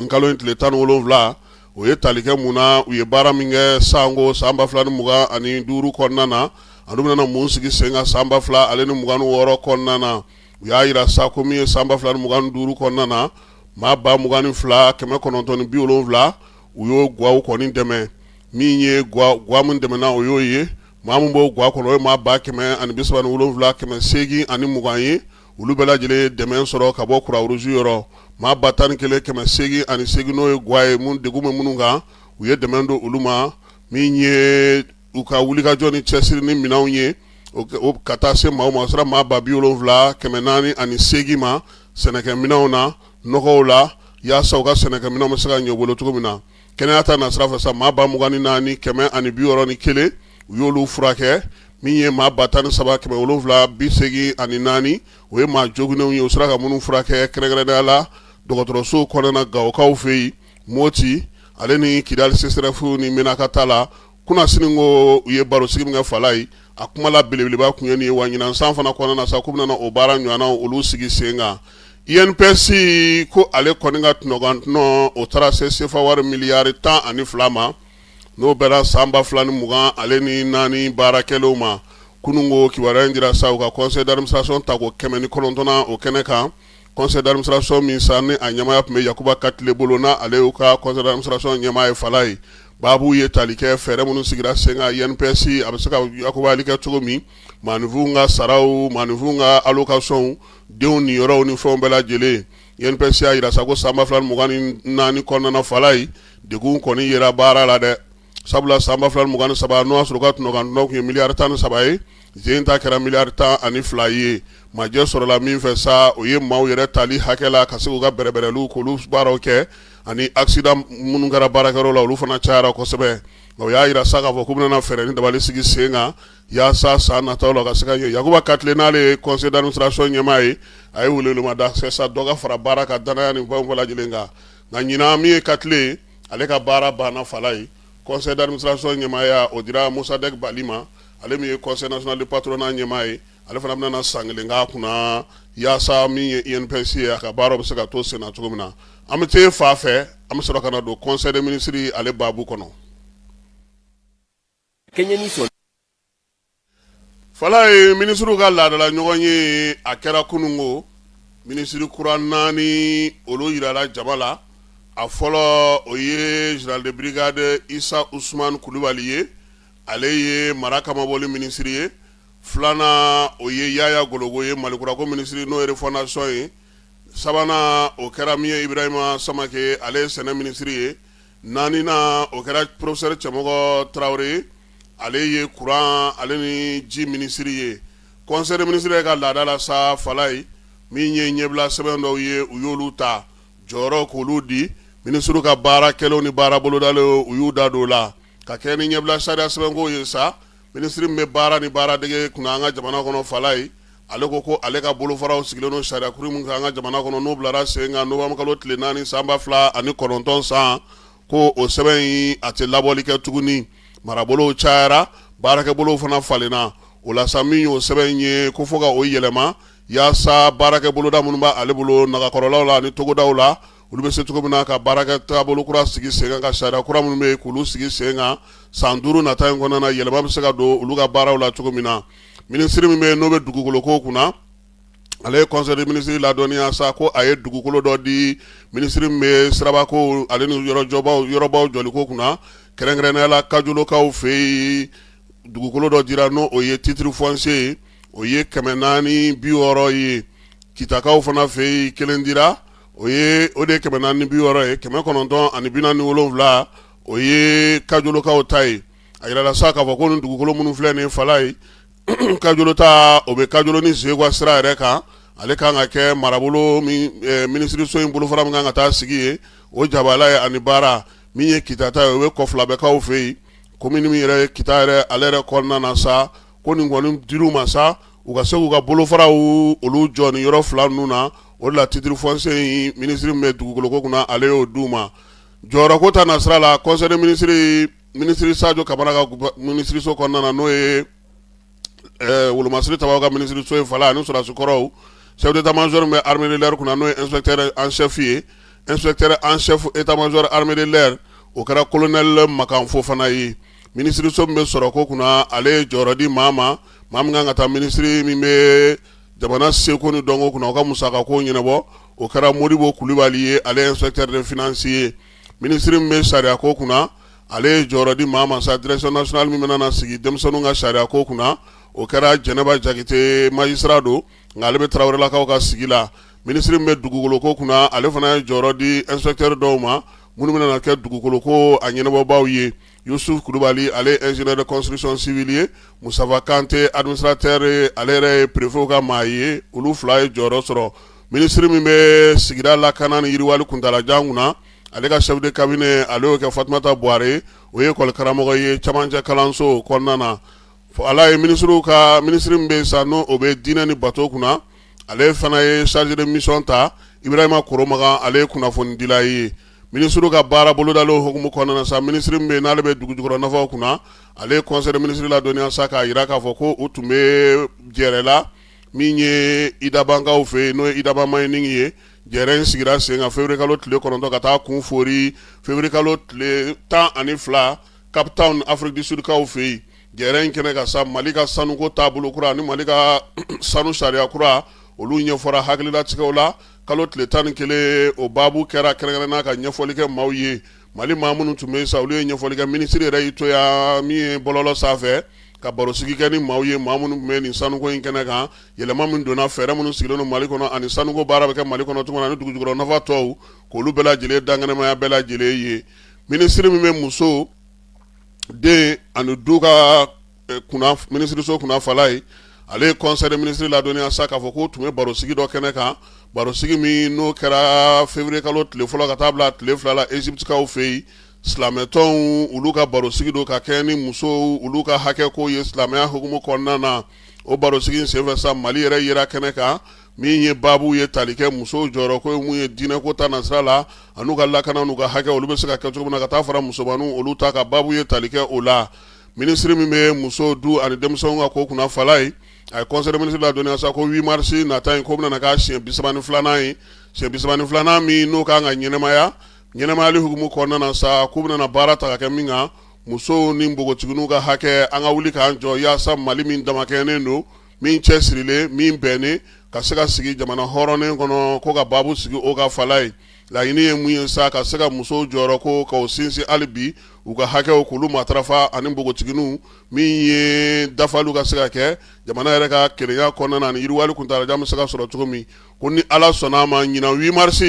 kalo in tile 17, o ye tali kɛ mun na? U ye baara min kɛ sanko san 2025 kɔnɔna na, ani bɛna mun sigi sen kan san 2026 kɔnɔna na. U y'a jira sa ko min ye san 2025 kɔnɔna na, maa 22,970, u y'o gwaw kɔni dɛmɛ. Min ye gwa min dɛmɛna, o y'o ye maa min b'o gwa kɔnɔ, o ye maa 137,820 ye. Olu bɛɛ lajɛlen ye dɛmɛ sɔrɔ ka bɔ Croix Rouge yɔrɔ. Maa 11,808, n'o ye gwa ye, mun degun bɛ minnu kan, u ye dɛmɛ don olu ma. Min ye u ka wulikajɔ ni cɛsiri ni minɛnw ye ka taa se maaw ma, o sera maa 70,408 ma, sɛnɛkɛminɛnw na, nɔgɔw la, yaasa u ka sɛnɛkɛminɛnw bɛ se ka ɲɛ u bolo cogo min na. Kɛnɛya ta nasira fɛ sa, maa 24,161, u y'olu furakɛ. Min ye maa 13,784, o ye maa joginnenw ye, u sera ka minnu furakɛ kɛrɛnkɛrɛnnenya la dɔgɔtɔrɔso kɔnɔna Gawokaw fɛ yen, Moti ale ni Kidali CSRéf ni Menaka ta la. Kunasini ko u ye barosigi min kɛ Falayi, a kuma la belebeleba kun ye nin ye. Wa ɲinan san fana kɔnɔna na sa, k'u bɛna o baara ɲɔgɔnna olu sigi sen kan. INPS ko ale kɔni ka tɔnɔgantɔnɔ o taara se sefa wari miliyari 12 ma, n'o bɛnna san 2024 baara kɛlenw ma. Kunun ko kibaruya in dira sa u ka conseil d'administration tako 109nan o kɛnɛ kan. Conseil d'administration min sa ni a ɲɛmaaya tun bɛ Yakuba Katile bolo, n'a ale y'u ka conseil d'administration ɲɛmaa ye Falayi, baabu ye tali kɛ fɛɛrɛ minnu sigira sen kan INPS a bɛ se ka yakubali kɛ cogo min, maaninfinw ka saraw, maaninfinw ka allocations, denw niyɔrɔw ni fɛnw bɛɛ lajɛlen. INPS y'a jira sa ko san 2024 kɔnɔna Falayi, degun kɔni yera baara la dɛ, sabula san 2023, n'o y'a sɔrɔ u ka tɔnɔgantɔnɔ tun ye miliyari 13 ye, zen ta kɛra miliyari 12 ye. Majɛ sɔrɔla min fɛ sa, o ye maaw yɛrɛ tali hakɛ la ka se k'u ka bɛrɛbɛrɛliw k'olu baaraw kɛ, ani accident minnu kɛra baarakɛyɔrɔ la, olu fana cayara kosɛbɛ. Nka o y'a jira sa k'a fɔ k'u bɛna fɛɛrɛ ni dabali sigi sen kan yaasa san nataw la ka se ka ɲɛ. Yakuba Katile, n'ale ye conseil d'administration ɲɛmaa ye, a ye welewelemada kɛ sa dɔ ka fara baara ka danaya ni fɛnw bɛɛ lajɛlen kan. Nka ɲinan, min ye Katile ye, ale ka baara banna Falayi. Conseil d'administration ɲɛmaaya o dira Mosadɛk Bali ma, ale min ye conseil national du patronat ɲɛmaa ye. Ale fana bɛna san kelen k'a kunna yaasa min ye INPS ye, a ka baara bɛ se ka to senna cogo min na. An bɛ taa fa fɛ, an bɛ sɔrɔ ka na don conseil des ministres ale baabu kɔnɔ. Falayi, minisiriw ka laadala ɲɔgɔn ye a kɛra kununko. Minisiri kura naani olu yirala jama la. A fɔlɔ, o ye général de brigade Isa Usman Kulubali ye, ale ye mara kamabɔli minisiri ye. Filanan, o ye Yaya Gologo ye, Malikurako minisiri, n'o ye refondation ye. Sabanan, o kɛra min ye Ibrahima Samake, ale ye sɛnɛ minisiri ye. Naaninan, o kɛra professeur Cɛmɔgɔ Tarawele ye, ale ye kuran ale ni ji minisiri ye. Conseil des ministres ka laada la sa Falayi, min ye ɲɛbila sɛbɛn dɔw ye, u y'olu ta jɔyɔrɔ k'olu di minisiriw ka baara kɛlenw ni baara bolodalen, u y'u da don o la ka kɛ ni ɲɛbila sariya sɛbɛnko ye sa. Minisiri min bɛ baara ni baaradege kunna an ka jamana kɔnɔ Falayi, ale ko ko ale ka bolofaraw sigilen don sariya kuru min kan an ka jamana kɔnɔ, n'o bilara sen kan novembre kalo tile 4 san 2009 san, ko o sɛbɛn in a tɛ labɔli kɛ tuguni. Marabolow cayara, baarakɛbolow fana falenna. O la sa, min y'o sɛbɛn in ye, ko fo ka o yɛlɛma yaasa baarakɛboloda minnu b'ale bolo nagakɔrɔlaw la ani togodaw la, olu bɛ se cogo min na ka baarakɛ taabolo kura sigi sen kan, ka sariya kura minnu bɛ yen k'olu sigi sen kan. San 5 nata in kɔnɔna na, yɛlɛma bɛ se ka don olu ka baaraw la cogo min na. Minisiri min bɛ yen n'o bɛ dugukolo ko kunna, ale ye conseil des ministres ladɔnniya sa ko a ye dugukolo dɔ di minisiri min bɛ sirabako ale ni yɔrɔjɔbaw yɔrɔbaw jɔliko kunna, kɛrɛnkɛrɛnnenya la Kajolokaw fɛ yen. Dugukolo dɔ dira, n'o o ye titre foncier ye, o ye 460 ye. Kitakaw fana fɛ yen, kelen dira, o ye o de ye 460 ye. 947, o ye Kajolokaw ta ye. A yirala sa k'a fɔ ko nin dugukolo minnu filɛ nin Falayi, Kajolo ta, o bɛ Kajolo ni Zegwa sira yɛrɛ kan. Ale kan ka kɛ marabolo minisiriso in bolofara min kan ka taa sigi ye, o jabala ye. Ani baara min ye Kita ta ye, o bɛ Kɔfilabɛkaw fɛ yen, commune min yɛrɛ ye Kita yɛrɛ, ale yɛrɛ kɔnɔna na sa, ko nin kɔni dir'u ma sa, u ka se k'u ka bolofaraw olu jɔ nin yɔrɔ fila ninnu na. O de la titre foncier in, minisiri min bɛ dugukolo ko kunna, ale y'o d'u ma. Jɔyɔrɔko ta nasira la, conseil des ministres, minisiri Sajo Kamara ka minisiriso kɔnɔna na, n'o ye wolomasiri tabaw ka minisiriso ye Fala, ani sɔrɔdasi kɔrɔw, chef d'état major min bɛ armée de l'air kunna, n'o ye inspecteur en chef ye, inspecteur en chef état major armée de l'air, o kɛra colonel Makan Fofana ye. Minisiriso min bɛ sɔrɔko kunna, ale ye jɔyɔrɔ di maa ma, maa min kan ka taa minisiri min bɛ jamana seko ni dɔnko kunna, o ka musakako ɲɛnabɔ, o kɛra Modibo Kulubali ye, ale ye inspecteur des finances ye. Minisiri min bɛ sariyako kunna, ale ye jɔyɔrɔ di maa ma sa, direction nationale min bɛna na sigi denmisɛnninw ka sariyako kunna, o kɛra Jɛnɛba Jakite, magistrat don, nka ale bɛ Tarawelelakaw ka sigi la. Minisiri min bɛ dugukoloko kunna, ale fana ye jɔyɔrɔ di inspecteur dɔw ma minnu bɛna na kɛ dugukoloko a ɲɛnabɔbaw ye. Yusuf Kulubali, ale ye ingénieur de construction civile ye. Mustafa Kante, administrateur, ale yɛrɛ ye préfet ka maa ye. Olu fila ye jɔyɔrɔ sɔrɔ. Minisiri min bɛ sigida lakana ni yiriwali kuntaalajan kunna, Ale ka chef de cabinet, ale y'o kɛ Fatumata Buware, o ye école karamɔgɔ ye camancɛ kalanso kɔnɔna na. Ala ye minisiriw ka minisiri min bɛ sa, n'o o bɛ diinɛ ni bato kunna, ale fana ye chargé de mission ta, Ibrahima Koromakan, ale ye kunnafonidila ye. Minisiriw ka baara bolodalen hukumu kɔnɔna na sa, minisiri min bɛ n'ale bɛ dugu jukɔrɔ nafaw kunna, ale ye conseil des ministres ladɔnniya sa, k'a jira k'a fɔ ko u tun bɛ jɛrɛ la min ye Idabankaw fɛ yen, n'o ye Idaba Mining ye. Jɛrɛ in sigira sen kan février kalo tile 9 ka taa kun fori février kalo tile 12 Cape Town, Afrique du Sud kaw fɛ yen. Jɛrɛ in kɛnɛ kan sa, Mali ka sanuko taabolo kura ni Mali ka sanu sariya kura, olu ɲɛfɔra hakililatigɛw la. Kalo tile 11, o baabu kɛra kɛrɛnkɛrɛnna ka ɲɛfɔli kɛ maaw ye. Mali maa minnu tun bɛ sa, olu ye ɲɛfɔli kɛ. Minisiri yɛrɛ y'i to yan min ye bɔlɔlɔ sanfɛ ka barosigi kɛ ni maaw ye, maa minnu tun bɛ nin sanuko in kɛnɛ kan, yɛlɛma min donna, fɛɛrɛ minnu sigilen don Mali kɔnɔ ani sanuko baara bɛ kɛ Mali kɔnɔ cogo min na, ani dugujukɔrɔ nafa tɔw, k'olu bɛɛ lajɛlen dankɛnɛmaya bɛɛ lajɛlen ye. Minisiri min bɛ muso, den ani du ka kunna, minisiriso kunna, fala ye, ale ye conseil des ministres ladɔnniya sa k'a fɔ k'u tun bɛ barosigi dɔ kɛnɛ kan, barosigi min n'o kɛra février kalo tile fɔlɔ ka taa bila tile 2 la Égyptekaw fɛ yen. Silamɛtɔnw, olu ka barosigi don ka kɛ ni musow olu ka hakɛ ko ye silamɛya hukumu kɔnɔna na. O barosigi in senfɛ sa, Mali yɛrɛ yera kɛnɛ kan min ye baabu ye tali kɛ musow jɔyɔrɔ ko ye mun ye diinɛko ta nasira la, an'u ka lakana n'u ka hakɛ, olu bɛ se ka kɛ cogo min na, ka taa fara musomanninw olu ta ka baabu ye tali kɛ o la. Minisiri min bɛ muso, du ani denmisɛnw ka ko kunna, fala ye, a ye conseil des ministres ladɔnniya sa ko 8 mars nata in, ko bɛna k'a siɲɛ 32nan ye, siɲɛ 32nan min n'o kan ka ɲɛnamaya. Ɲɛnamayali hukumu kɔnɔna na sa, k'u bɛna baara ta ka kɛ min kan, musow ni npogotigininw ka hakɛ, an ka wuli k'an jɔ yaasa Mali min damakɛɲɛnen don, min cɛsirilen, min bɛnnen, ka se ka sigi jamana hɔrɔnnen kɔnɔ, ko ka baabu sigi o ka fala ye. Laɲini ye mun ye sa? Ka se ka musow jɔyɔrɔ ko k'o sinsin hali bi, u ka hakɛw k'olu matarafa, ani npogotigininw min ye dafaliw ka se ka kɛ jamana yɛrɛ ka kelenya kɔnɔna na, ani yiriwali kuntaalajan bɛ se ka sɔrɔ cogo min. Ko ni Ala sɔnna a ma, ɲinan 8 mars,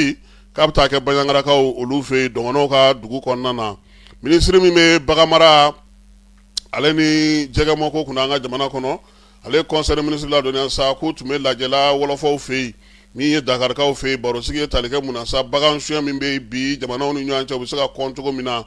k'a bɛ taa kɛ Banjagarakaw olu fɛ yen, dɔgɔnɔw ka dugu kɔnɔna na. Minisiri min bɛ baganmara ale ni jɛgɛmɔko kunna an ka jamana kɔnɔ, ale ye conseil des ministres ladɔnniya sa k'u tun bɛ lajɛla wɔlɔfɔw fɛ yen min ye Dakarikaw fɛ yen. Barosigi ye tali kɛ mun na sa? Bagan suɲɛ min bɛ bi jamanaw ni ɲɔgɔn cɛ, u bɛ se ka kɔn cogo min na.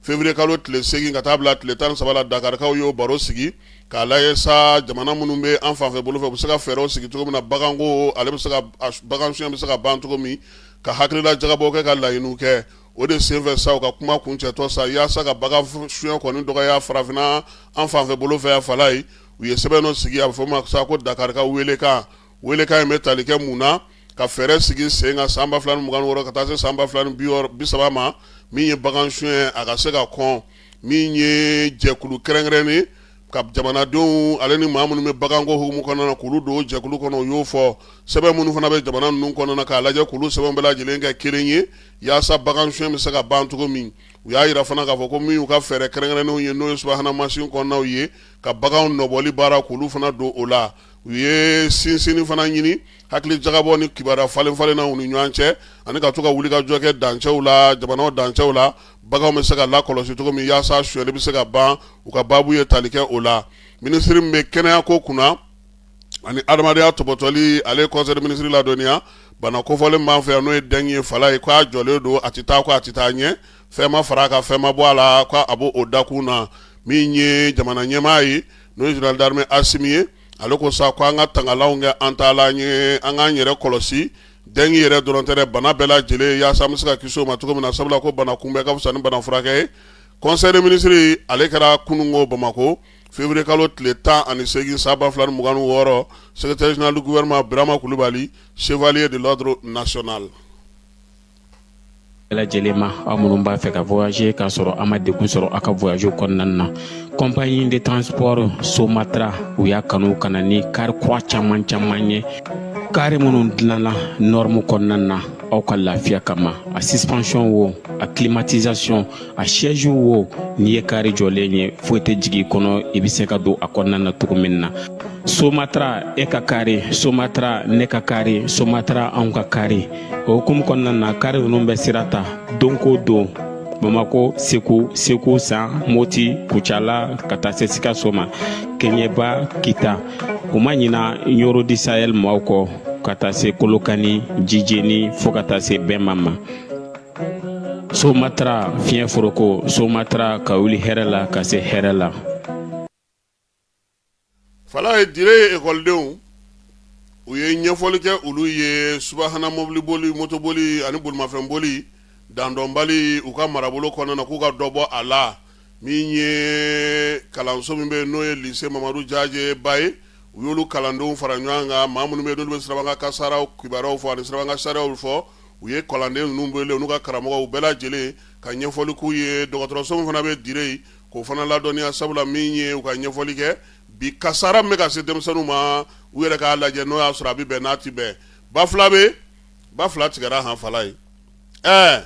Février kalo tile 8 ka taa bila tile 13 la, Dakarikaw y'o baro sigi k'a lajɛ sa, jamana minnu bɛ an fanfɛ bolo fɛ, u bɛ se ka fɛɛrɛw sigi cogo min na, baganko ale bɛ se ka bagan suɲɛ bɛ se ka ban cogo min, ka hakilila jagabɔ kɛ, ka laɲiniw kɛ. O de senfɛ sa, u ka kuma kuncɛtɔ sa, yaasa ka bagan suɲɛ kɔni dɔgɔya farafinna an fanfɛ bolo fɛ yan, fala ye, u ye sɛbɛn dɔ sigi, a bɛ fɔ ma sa ko Dakar ka welekan. Welekan in bɛ tali kɛ mun na? Ka fɛɛrɛ sigi sen kan san 2026 ka taa se san 2030 ma, min ye bagan suɲɛ a ka se ka kɔn, min ye jɛkulu kɛrɛnkɛrɛnnen ka jamanadenw ale ni maa minnu bɛ baganko hukumu kɔnɔna na, k'olu don jɛkulu kɔnɔ. U y'o fɔ. Sɛbɛn minnu fana bɛ jamana ninnu kɔnɔna na, k'a lajɛ k'olu sɛbɛn bɛɛ lajɛlen kɛ kelen ye yaasa bagan suɲɛ bɛ se ka ban cogo min. U y'a jira fana k'a fɔ ko min y'u ka fɛɛrɛ kɛrɛnkɛrɛnnenw ye, n'o ye subahana mansin kɔnɔnaw ye, ka baganw nɔbɔli baara k'olu fana don o la. U ye sinsinni fana ɲini hakili jagabɔ ni kibaruya falen falenna u ni ɲɔgɔn cɛ, ani ka to ka wulikajɔ kɛ dancɛw la, jamanaw dancɛw la, baganw bɛ se ka lakɔlɔsi cogo min yaasa sonyɛli bɛ se ka ban. U ka baabu ye tali kɛ o la. Minisiri min bɛ kɛnɛyako kunna ani adamadenya tɔpɔtɔli, ale ye conseil des ministres ladɔnniya bana kofɔlen b'an fɛ yan, n'o ye dengue ye, fala ye, k'a jɔlen don, a tɛ taa kɔ, a tɛ taa ɲɛ, fɛn ma fara a kan, fɛn ma bɔ a la, k'a b'o o dakun na. Min ye jamana ɲɛmaa ye, n'o ye général d'armée Asimi ye, ale ko sa ko an ka tangalanw kɛ an taalan ye, an k'an yɛrɛ kɔlɔsi dengue yɛrɛ dɔrɔn tɛ dɛ, bana bɛɛ lajɛlen, yaasa an bɛ se ka kisi o ma cogo min na, sabula ko bana kunbɛn ka fisa ni bana furakɛ ye. Conseil des ministres ale kɛra kununko Bamakɔ, février kalo tile 18 san 2026. Secrétaire général du gouvernement Birama Kulubali, chevalier de l'ordre national. Bɛɛ lajɛlen ma, aw minnu b'a fɛ ka voyager k'a sɔrɔ a ma degun sɔrɔ aw ka voyage kɔnɔna na, compagnie de transport Somatra, u y'a kanu ka na ni kari kura caman caman ye, kari minnu dilanna norme kɔnɔna na aw ka lafiya kama. A suspension wo, a climatisation, a siège wo, n'i ye kari jɔlen ye, foyi tɛ jigin i kɔnɔ, i bɛ se ka don a kɔnɔna na cogo min na. Somatra, e ka kari Somatra, ne ka kari Somatra, anw ka kari. O hukumu kɔnɔna na, kari ninnu bɛ sira ta don ko don Bamako, Segu, Segu San, Moti, Kucala, ka taa se Sikaso ma, Keɲeba, Kita. U ma ɲina Ɲoro du Sahel maaw kɔ, ka taa se Kolokani, Jijeni, fo ka taa se Bɛnma ma. Somatra fiɲɛ foroko, Somatra ka wuli hɛrɛ la ka se hɛrɛ la. Falaye, Dire ekɔlidenw, u ye ɲɛfɔli kɛ olu ye subahana mɔbiliboli, motoboli ani bolimafɛnboli dandɔnbali u ka marabolo kɔnɔna na, k'u ka dɔ bɔ a la. Min ye kalanso min bɛ yen, n'o ye lycée Mamadu Jaje Ba ye, u y'olu kalandenw fara ɲɔgɔn kan, maa minnu bɛ yen n'olu bɛ sirabakan kasaraw kibaruyaw fɔ ani sirabakan sariyaw fɔ. U ye kalanden ninnu wele, n'u ka karamɔgɔw bɛɛ lajɛlen, ka ɲɛfɔli k'u ye. Dɔgɔtɔrɔso min fana bɛ Dire yen, k'o fana ladɔnniya, sabula min ye u ka ɲɛfɔli kɛ bi, kasara min bɛ ka se denmisɛnninw ma, u yɛrɛ k'a lajɛ n'o y'a sɔrɔ a bɛ bɛn n'a tɛ bɛn. Bafulabe, ba fila tigɛra han. Falaye, ɛɛ,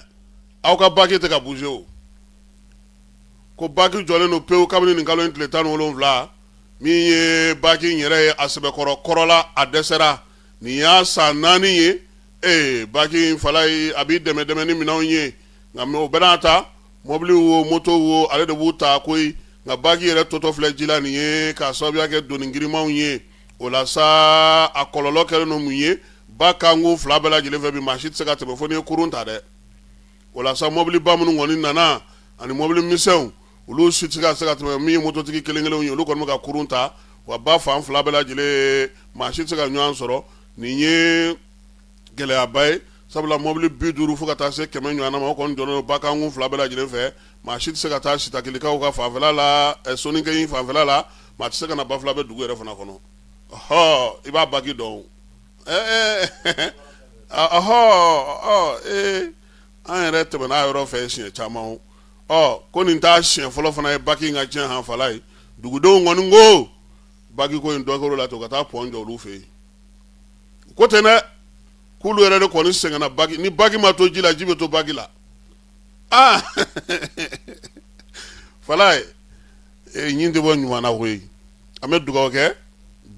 aw ka baki tɛ ka bouger o. Ko baki jɔlen don pewu kabini nin kalo in tile 17. Min ye baki in yɛrɛ ye, a sɛbɛkɔrɔ kɔrɔla, a dɛsɛra. Nin y'a san 4 ye. Ee, baki in, Falaye, a b'i dɛmɛ dɛmɛ ni minɛnw ye, nka o bɛɛ n'a ta, mɔbili wo, moto wo, ale de b'u ta koyi. Nka baki yɛrɛ totɔ filɛ ji la nin ye, k'a sababuya kɛ doni girinmanw ye. O la sa, a kɔlɔlɔ kɛlen don mun ye? Ba kankun fila bɛɛ lajɛlen fɛ bi, maa si tɛ se ka tɛmɛ fo n'i ye kurun ta dɛ. O la sa, mɔbiliba minnu kɔni nana ani mɔbili misɛnw, olu si tɛ ka se ka tɛmɛ. Min ye mototigi kelen kelenw ye, olu kɔni bɛ ka kurun ta. Wa ba fan fila bɛɛ lajɛlen, maa si tɛ se ka ɲɔgɔn sɔrɔ. Nin ye gɛlɛyaba ye, sabula mɔbili 50 fo ka taa se 100 ɲɔgɔn ma, o kɔni jɔlen don ba kankun fila bɛɛ lajɛlen fɛ. Maa si tɛ se ka taa Sitakilikaw ka fanfɛla la, Soninkeyin fanfɛla la, maa tɛ se ka na Bafulabe dugu yɛrɛ fana kɔnɔ. Ɔhɔ, i b'a baki dɔn. Ɔhɔ, ee, an yɛrɛ tɛmɛna a yɔrɔ fɛ siɲɛ caman. Ɔ, ko nin t'a siɲɛ fɔlɔ fana ye baki in ka tiɲɛ han. Falaye, dugudenw kɔni ko baki ko in dɔ kɛr'o la ten, ka taa pɔn jɔ olu fɛ yen. Ko ten dɛ, k'olu yɛrɛ de kɔni sɛgɛnna baki. Ni baki ma to ji la, ji bɛ to baki la. Aa, Falaye, ɲin tɛ bɔ ɲuman na koyi. An bɛ dugawu kɛ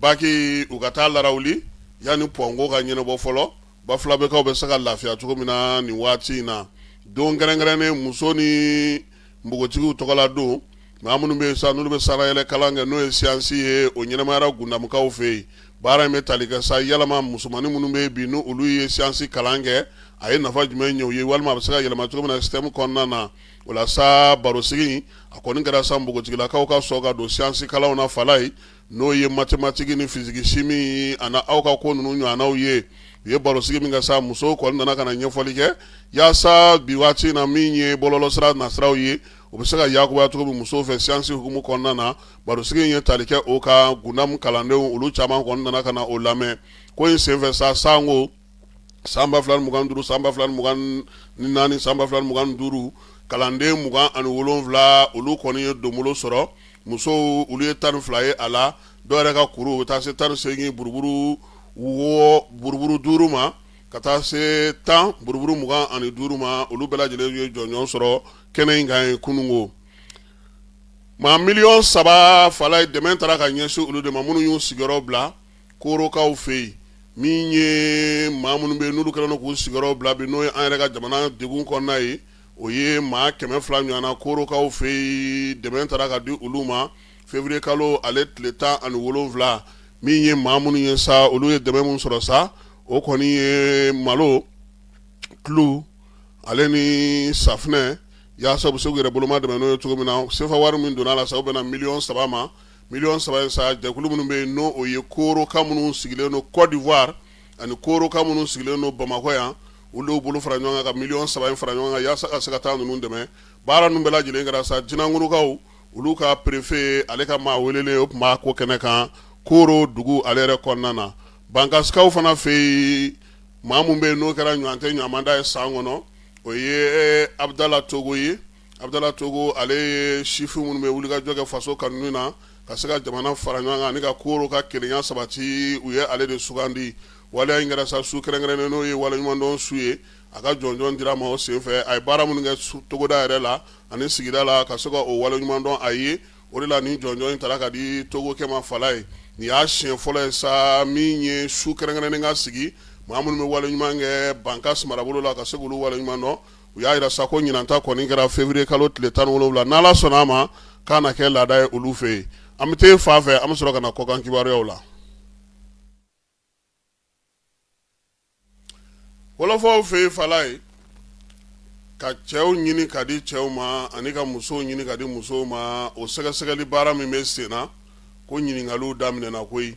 baki u ka taa larawuli yanni pɔnko ka ɲɛnabɔ fɔlɔ, Bafulabekaw bɛ se ka lafiya cogo min na nin waati in na. Don kɛrɛnkɛrɛnnen, muso ni npogotigiw tɔgɔla don, maa minnu bɛ yen sa, n'olu bɛ sanayɛlɛ kalan kɛ, n'o ye siyansi ye, o ɲɛnamayara Gundamukaw fɛ yen. Baara in bɛ tali kɛ sa yalama musomannin minnu bɛ yen bi, n'olu olu ye siyansi kalan kɛ, a ye nafa jumɛn ɲɛ u ye, walima a bɛ se ka yɛlɛma cogo min na système kɔnɔna na. O la sa, barosigi a kɔni kɛra sa npogotigilakaw ka sɔn ka don siyansi kalanw na, Falaye, n'o ye mathématique ni physique chimie ani aw ka ko ninnu ɲɔgɔnnaw ye. U ye barosigi min kɛ sa, musow kɔni nana ka na ɲɛfɔli kɛ yaasa bi waati in na, min ye bɔlɔlɔsira nasiraw ye, o bɛ se ka yakubaya cogo min musow fɛ siyansi hukumu kɔnɔna na. Barosigi in ye tali kɛ o kan. Gundamu kalandenw, olu caman kɔni nana ka na o lamɛn. Ko in senfɛ sa, sanko san 2025, san 2024, san 2025, kalanden 27, olu kɔni ye donbolo sɔrɔ. Musow, olu ye 12 ye a la. Dɔw yɛrɛ ka kuru bɛ taa se 18 buruburu wɔɔrɔ, buruburu duuru ma, ka taa se 10 buruburu 25 ma. Olu bɛɛ lajɛlen ye jɔnjɔn sɔrɔ kɛnɛ in kan yen kununko. Maa miliyɔn 3, Falaye, dɛmɛ taara ka ɲɛsin olu de ma, minnu y'u sigiyɔrɔ bila Korokaw fɛ yen. Min ye maa minnu bɛ yen, n'olu kɛlen don k'u sigiyɔrɔ bila bi, n'o ye an yɛrɛ ka jamana degun kɔnɔna ye, o ye maa 200 ɲɔgɔnna Korokaw fɛ yen. Dɛmɛ taara ka di olu ma février kalo ale tile 17. Min ye maa minnu ye sa, olu ye dɛmɛ min sɔrɔ sa, o kɔni ye malo, tulu, ale ni safunɛ, yaasa u bɛ se k'u yɛrɛ boloma dɛmɛ n'o ye cogo min na. Sefa wari min donna a la sa, o bɛnna miliyɔn 3 ma. Miliyɔn 3 in sa, jɛkulu minnu bɛ yen, n'o o ye Koroka minnu sigilen don Côte d'Ivoire ani Koroka minnu sigilen don Bamakɔ yan, olu y'u bolo fara ɲɔgɔn kan ka miliyɔn 3 in fara ɲɔgɔn kan yaasa ka se ka taa ninnu dɛmɛ. Baara ninnu bɛɛ lajɛlen kɛra sa, Jinangurukaw, olu ka préfet, ale ka maa welelen, o tun b'a ko kɛnɛ kan Koro dugu ale yɛrɛ kɔnɔna na. Bankasikaw fana fɛ yen, maa min bɛ yen, n'o kɛra ɲɔgɔn tɛ ɲɔgɔnmada ye san kɔnɔ, o ye Abudala Togo ye. Abudala Togo, ale ye sifin minnu bɛ wulikajɔ kɛ faso kanu na, ka se ka jamana fara ɲɔgɔn kan ani ka Koro ka kelenya sabati, u ye ale de sugandi. Waleya in kɛra sa su kɛrɛnkɛrɛnnen, n'o ye waleɲumandɔn su ye. A ka jɔnjɔn dira a ma o senfɛ. A ye baara minnu kɛ togoda yɛrɛ la ani sigida la, ka se ka o waleɲumandɔn a ye, o de la nin jɔnjɔn in taara ka di Togokɛ ma, Falaye. Nin y'a siɲɛ fɔlɔ ye sa, min ye su kɛrɛnkɛrɛnnen ka sigi, maa minnu bɛ waleɲuman kɛ Bankas marabolo la, ka se k'olu waleɲuman dɔn. U y'a jira sa ko ɲinan ta kɔni kɛra février kalo tile 17. N'Ala sɔnna a ma, k'a na kɛ laada ye olu fɛ yen. An bɛ taa fan fɛ, an bɛ sɔrɔ ka na kɔkan kibaruyaw la. Wɔlɔfɔw fɛ yen, Falaye. Ka cɛw ɲini ka di cɛw ma ani ka musow ɲini ka di musow ma, o sɛgɛsɛgɛli baara min bɛ sen na, ko ɲininkaliw daminɛna koyi.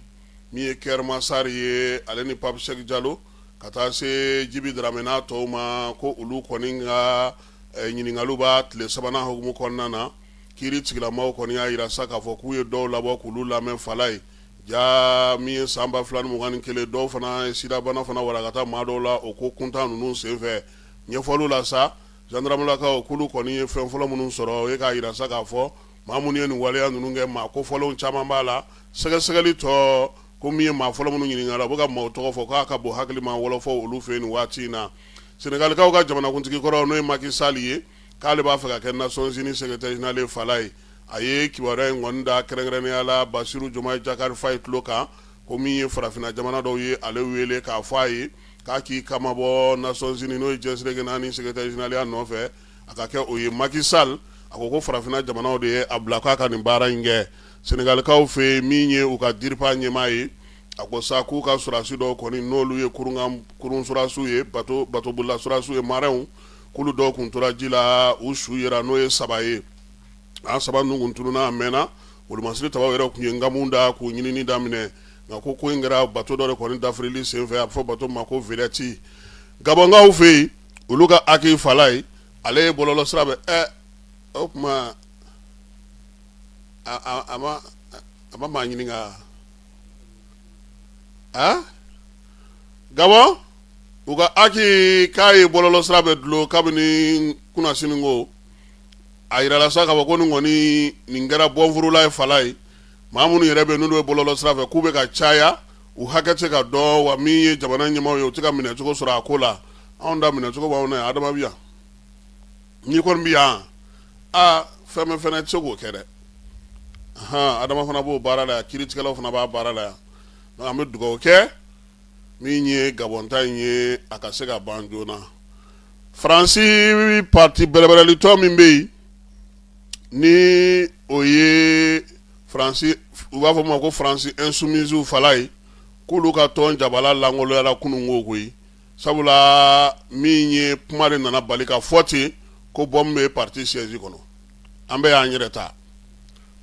Min ye Kɛrɛma Sari ye, ale ni Pape Sɛki Jalo, ka taa se Jibi Daramɛ n'a tɔw ma, ko olu kɔni ka ɲininkaliw b'a tile sabanan hukumu kɔnɔna na. Kiiri tigilamaw kɔni y'a jira sa k'a fɔ k'u ye dɔw labɔ k'olu lamɛn Falaye. Ja min ye san 2021, dɔw fana ye sidabana fana warakata maa dɔw la o ko kuntan ninnu senfɛ. Ɲɛfɔliw la sa, zandaramulakaw k'olu kɔni ye fɛn fɔlɔ minnu sɔrɔ, o ye k'a jira sa k'a fɔ maa minnu ye nin waleya ninnu kɛ, maa kofɔlenw caman b'a la. Sɛgɛsɛgɛli tɔ ko min ye maa fɔlɔ minnu ɲininkala, u bɛ ka maaw tɔgɔ fɔ k'a ka bon hakili ma wɔlɔfɔ olu fɛ nin waati in na. Senegalikaw ka jamanakuntigi kɔrɔ, n'o ye Macky Sall ye, k'ale b'a fɛ ka kɛ Nations Unies secrétaire général ye Falaye. A ye kibaruya in kɔni da kɛrɛnkɛrɛnnenya la Basiru Jomayi Jakari Fayi tulo kan, ko min ye farafinna jamana dɔw ye ale wele k'a fɔ a ye k'a k'i kamabɔ Nations Unies, n'o ye diɲɛ seleke naani secrétaire général ya nɔfɛ, a ka kɛ o ye. Macky Sall a ko ko farafinna jamanaw de ye a bila k'a ka nin baara in kɛ. Senegalikaw fɛ yen, min ye u ka DIRPA ɲɛmaa ye, a ko sa k'u ka sɔrɔdasi dɔw kɔni, n'olu ye kurun sɔrɔdasiw ye, batobolila sɔrɔdasiw ye, marɛnw, k'olu dɔw kun tora ji la, u su yera, n'o ye saba ye. An saba ninnu kun tununna a mɛnna, wolomasiri tabaw yɛrɛ tun ye nkamu da k'u ɲinini daminɛ, nka ko ko in kɛra bato dɔ de kɔni dafirili senfɛ, a bɛ fɔ bato ma ko Vedette. Gabɔnkaw fɛ yen, olu ka HAC Falaye, ale ye bɔlɔlɔ sira bɛ o tuma a ma maa ɲininka a Gabɔn u ka HAC k'a ye bɔlɔlɔ sira bɛɛ dulon kabini kunasini. Ko a yirala sa k'a fɔ ko nin kɔni nin kɛra bɔnfurula ye Falaye. Maa minnu yɛrɛ bɛ n'olu bɛ bɔlɔlɔ sira fɛ, k'u bɛ ka caya, u hakɛ tɛ ka dɔn, wa min ye jamana ɲɛmaaw ye, u tɛ ka minɛcogo sɔrɔ a ko la. Anw da minɛcogo b'anw na yan. Adama bɛ yan, n'i kɔni bɛ yan, aa, fɛn bɛɛ fana tɛ se k'o kɛ dɛ. Hɔn, Adama fana b'o baara la yan, kiiritigɛlaw fana b'a baara la yan. Donc an bɛ dugawu kɛ min ye Gabɔn ta in ye, a ka se ka ban joona. Faransi parti bɛrɛbɛrɛlitɔn min bɛ yen, ni o ye Faransi, u b'a fɔ ma ko Faransi Insoumise Falaye, k'olu ka tɔn jabala lankoloyara kununko koyi, sabula min ye kuma de nana bali ka fɔ ten ko bombe bɛ parti siège kɔnɔ. An bɛɛ y'an yɛrɛ ta.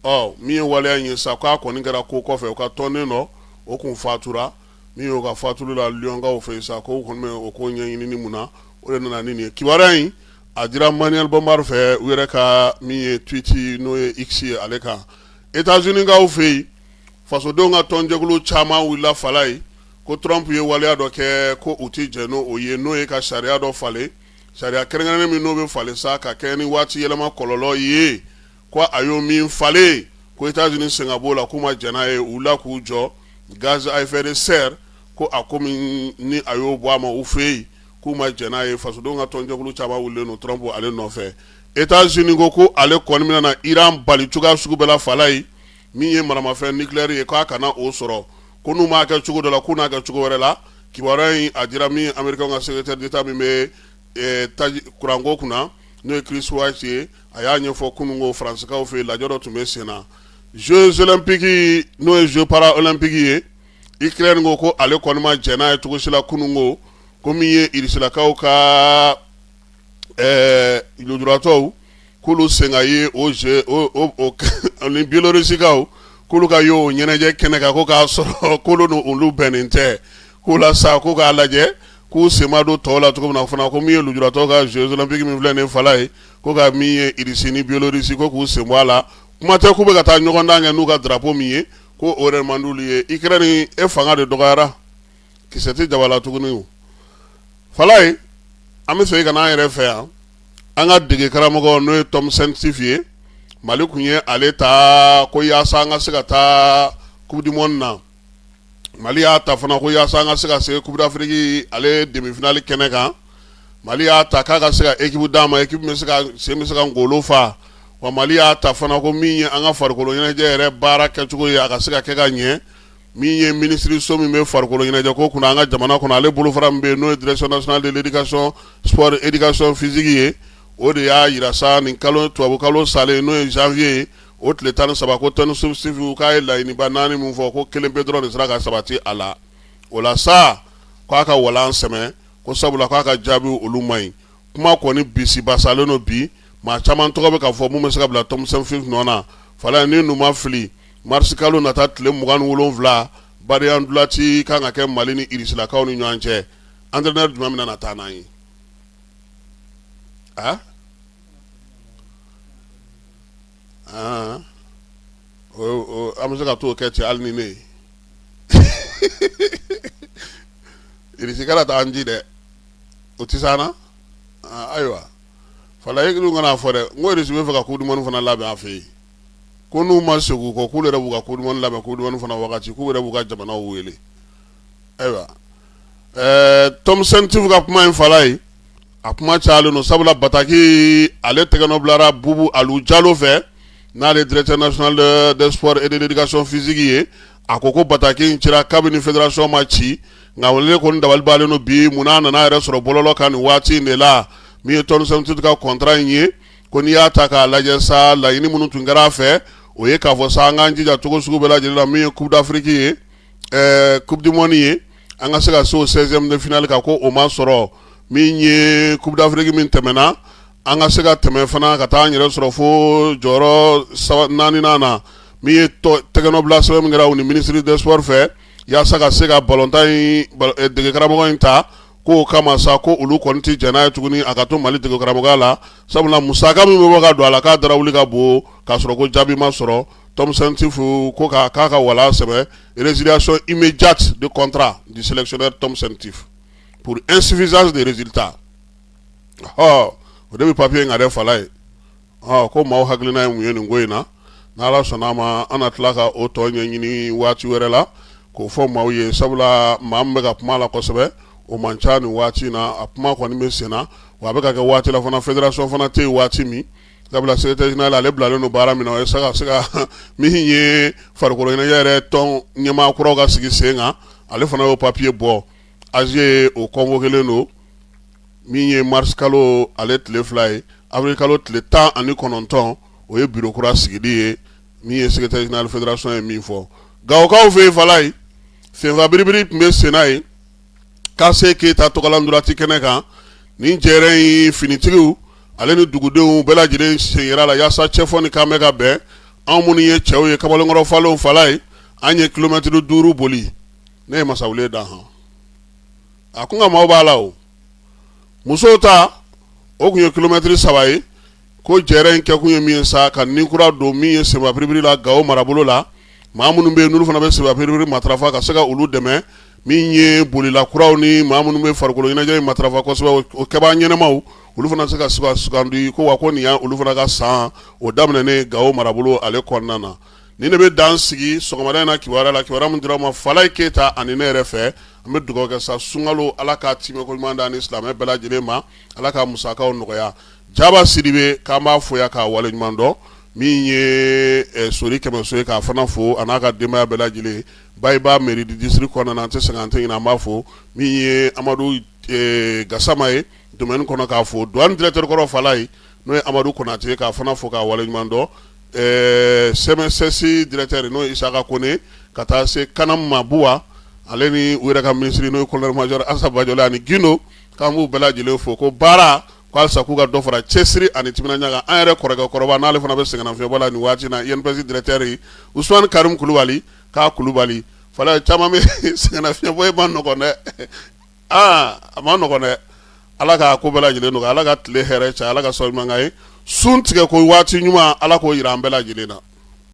Ɔ min ye waleya in ye sa, k'a kɔni kɛra ko kɔfɛ, u ka tɔnden dɔ o kun fatura. Min y'o ka fatuli la Lyonkaw fɛ yen sa, ko kɔni bɛ o ko ɲɛɲinini mun na, o de nana ni nin ye. Kibaruya in a dira Manuel Bompard fɛ, u yɛrɛ ka min ye tweet, n'o ye X ye, ale kan. États-Unis-kaw fɛ yen, fasodenw ka tɔnjɛkulu caman wulila Falaye, ko Trump ye waleya dɔ kɛ ko u tɛ jɛn n'o ye, n'o ye ka sariya dɔ falen, sariya kɛrɛnkɛrɛnnen min n'o bɛ falen sa ka kɛ ni waati yɛlɛma kɔlɔlɔ ye, ko a y'o min falen, ko États-Unis sen ka b'o la, k'u ma jɛn n'a ye. U wulila k'u jɔ gaz à effet de serre, ko a ko min ni a y'o bɔ a ma u fɛ yen, k'u ma jɛn n'a ye. Fasodenw ka tɔnjɛkulu caman wulilen don Trump ale nɔfɛ. États-Unis ko ko ale kɔni bɛna na Iran bali cogoya sugu bɛɛ la Falaye, min ye maramafɛn nucléaire ye, k'a kana o sɔrɔ, ko n'u m'a kɛ cogo dɔ la, k'u n'a kɛ cogo wɛrɛ la. Kibaruya in a dira min Américain ka secrétaire d'État min bɛ taji kuranko kunna, n'o ye Chris Wright ye, a y'a ɲɛfɔ kununko Faransikaw fɛ yen, lajɛ dɔ tun bɛ sen na. Jeux olympiques, n'o ye Jeux paralympiques ye, Ukraine ko ko ale kɔni ma jɛn n'a ye cogo si la kununko, ko min ye Irisilakaw ka lujuratɔw k'olu sen ka ye o jeu o ni Biélorusikaw k'olu ka ye o ɲɛnajɛ kɛnɛ kan, ko k'a sɔrɔ k'olu ni olu bɛnnen tɛ k'o la sa, ko k'a lajɛ k'u sen ma don tɔw la cogo min na fana. Ko min ye lujuratɔw ka Jeux olympiques min filɛ nin Falaye, ko ka min ye Irisi ni Biélorussie, ko k'u sen bɔ a la, kuma tɛ k'u bɛ ka taa ɲɔgɔndan kɛ n'u ka drapeau min ye, ko o yɛrɛ man d'olu ye. Ukraine e fanga de dɔgɔyara, kisɛ tɛ jaba la tuguni. O Falaye, an bɛ segin ka n'an yɛrɛ fɛ yan. An ka dege karamɔgɔ, n'o ye Tom Saintfiet ye, Mali tun ye ale ta ko yaasa an ka se ka taa Coupe du monde na. Mali y'a ta fana ko yaasa an ka se ka se Coupe d'Afrique ale demi-finale kɛnɛ kan. Mali y'a ta k'a ka se ka équipe d'an ma, équipe bɛ se ka sen bɛ se ka ngolo fa wa. Mali y'a ta fana ko min ye an ka farikolo ɲɛnajɛ yɛrɛ baara kɛcogo ye, a ka se ka kɛ ka ɲɛ. Min ye minisiriso min bɛ farikolo ɲɛnajɛ ko kunna an ka jamana kɔnɔ, ale bolofara min bɛ yen, n'o ye Direction nationale de l'éducation sport éducation physique ye, o de y'a jira sa nin kalo tubabu kalo salen, n'o ye janvier ye, o tile 13, ko Tom Saintfiet k'a ye laɲiniba naani min fɔ, ko kelen pe dɔrɔn de sera ka sabati a la. O la sa, k'a ka walan sɛmɛ, ko sabula k'a ka jaabi olu man ɲi. Kuma kɔni bisibasalen don bi, maa caman tɔgɔ bɛ ka fɔ mun bɛ se ka bila Tom Saintfiet nɔ na. Falaye, ni ninnu ma fili, marisi kalo nata tile 27, badenya ntolaci kan ka kɛ Mali ni Irisilakaw ni ɲɔgɔn cɛ. Entraîneur jumɛn bɛna na taa n'an ye? A an bɛ se ka t'o kɛ cɛ, hali ni ne ye Irisi kana taa an ci dɛ, o tɛ s'an na. Ayiwa Falaye, kana fɔ dɛ n ko Irisi bɛ fɛ ka coupe du monde fana labɛn an fɛ yen, ko n'u ma segin u kɔ, k'olu yɛrɛ b'u ka coupe du monde labɛn, coupe du monde fana wagati k'u yɛrɛ b'u ka jamanaw wele. Ayiwa, Tom Saintfiet ka kuma in, Falaye, a kuma cayalen don, sabula bataki ale tɛgɛnɔ bilara Bubu Alu Jalo fɛ, n'ale directeur national des sports et de l'éducation physique ye. A ko ko bataki in cira kabini fédération ma ci, nka ne kɔni dabali balen don bi, munna a nana yɛrɛ sɔrɔ bɔlɔlɔ kan nin waati in de la? Min ye Tom Saintfiet ka contrat in ye, ko n'i y'a ta k'a lajɛ sa, laɲini minnu tun kɛra a fɛ, o ye k'a fɔ sa an k'an jija cogo sugu bɛɛ lajɛlen na, min ye coupe d'Afrique ye, coupe du monde ye, an ka se ka se o 16e de finale kan, ko o ma sɔrɔ. Min ye coupe d'Afrique min tɛmɛna, an ka se ka tɛmɛ fana ka taa an yɛrɛ sɔrɔ fo jɔyɔrɔ naaninan na. Min ye tɛgɛnɔbila sɛbɛn min kɛra u ni ministre des sports fɛ yaasa ka se ka balontan in degekaramɔgɔ in ta, k'o kama sa ko olu kɔni tɛ jɛn n'a ye tuguni a ka to Mali degekaramɔgɔya la, sabula musaka min bɛ bɔ ka don a la, k'a darawuli ka bon, k'a sɔrɔ ko jaabi ma sɔrɔ. Tom Saintfiet ko k'a ka wala sɛbɛn, résiliation immédiate de contrat du sélectionneur Tom Saintfiet pour insuffisance de résultats. Ɔ, o de bɛ papier in kan dɛ, Falaye. Ɔ, ko maaw hakilina ye mun ye nin ko in na? N'Ala sɔnna a ma, an na tila ka o tɔ ɲɛɲini waati wɛrɛ la k'o fɔ maaw ye, sabula maa min bɛ ka kuma la kosɛbɛ, o man ca nin waati in na. A kuma kɔni bɛ sen na, wa a bɛ ka kɛ waati la fana, fédération fana tɛ yen waati min, sabula secrétaire général ale bilalen don baara min na, o ye sa ka se ka min ye farikolo ɲɛnajɛ yɛrɛ tɔn ɲɛmaa kuraw ka sigi sen kan. Ale fana y'o papier bɔ. AG o convoqué don, min ye mars kalo ale tile 2 ye, avril kalo tile 19, o ye bureau kura sigili ye. Min ye secrétaire général fédération ye min fɔ Gawokaw fɛ yen, Falaye, senfa biribiri tun bɛ senna ye Kase Keyita tɔgɔla ntolaci kɛnɛ kan. Nin jɛrɛ in, finitigiw ale ni dugudenw bɛɛ lajɛlen sen yera la yaasa cɛfɔ ni kan bɛ ka bɛn. Anw minnu ye cɛw ye, kamalenkɔrɔ falenw, Falaye, an ye kilomɛtiri 5 boli. Ne ye masawule dan han, a kun ka maaw b'a la. O musow ta, o tun ye kilomɛtiri 3 ye. Ko jɛrɛ in kɛkun ye min ye sa, ka ni kura don min ye senfa biribiri la Gawo marabolo la, maa minnu bɛ yen n'olu fana bɛ senfa biribiri matarafa, ka se ka olu dɛmɛ, min ye bolila kuraw ni maa minnu bɛ farikolo ɲɛnajɛ in matarafa kosɛbɛ, o kɛbaa ɲɛnamaw, olu fana se ka sugandi. Ko wa ko nin y'a olu fana ka san o daminɛnen Gawo marabolo ale kɔnɔna na. Nin de bɛ dan sigi sɔgɔmada in na kibaruya la, kibaruya min dira ma Falaye Keyita ani ne yɛrɛ fɛ. An bɛ dugawu kɛ sa, sunkalo, Ala k'a timɛko ɲuman d'an ni silamɛ bɛɛ lajɛlen ma, Ala ka musakaw nɔgɔya. Jaba Sidibe, k'an b'a fo yan k'a waleɲuman dɔn. Min ye Sori Kɛmɛso ye, k'a fana fo a n'a ka denbaya bɛɛ lajɛlen. Bayiba mairie du district kɔnɔna na, an tɛ sɛgɛn, an tɛ ɲinɛ, an b'a fo. Min ye Amadu Gasama ye domaine kɔnɔ, k'a fo. Douane directeur kɔrɔ Falaye, n'o ye Amadu Konate ye, k'a fana fo k'a waleɲuman dɔn. CMSS directeur, n'o ye Isaka Kone, ka taa se Kanam Mabuwa, ale ni u yɛrɛ ka ministre, n'o ye colonel major Asa Bajole ani Gindo, k'an b'u bɛɛ lajɛlen fo. Ko baara ko halisa k'u ka dɔ fara cɛsiri ani timinandiya kan. An yɛrɛ kɔrɔkɛ kɔrɔba, n'ale fana bɛ sɛgɛnnafiɲɛbɔ la nin waati in na, INPS directeur Usumani Karimu Kulubali, k'a Kulubali. Falaye, caman bɛ sɛgɛnnafiɲɛbɔ ye, ma nɔgɔn dɛ, aa, a ma nɔgɔn dɛ. Ala k'a ko bɛɛ lajɛlen nɔgɔya, Ala ka tile hɛrɛ caya, Ala ka sababu ɲuman k'an ye. Sun tigɛ ko waati ɲuman, Ala k'o jira an bɛɛ lajɛlen na.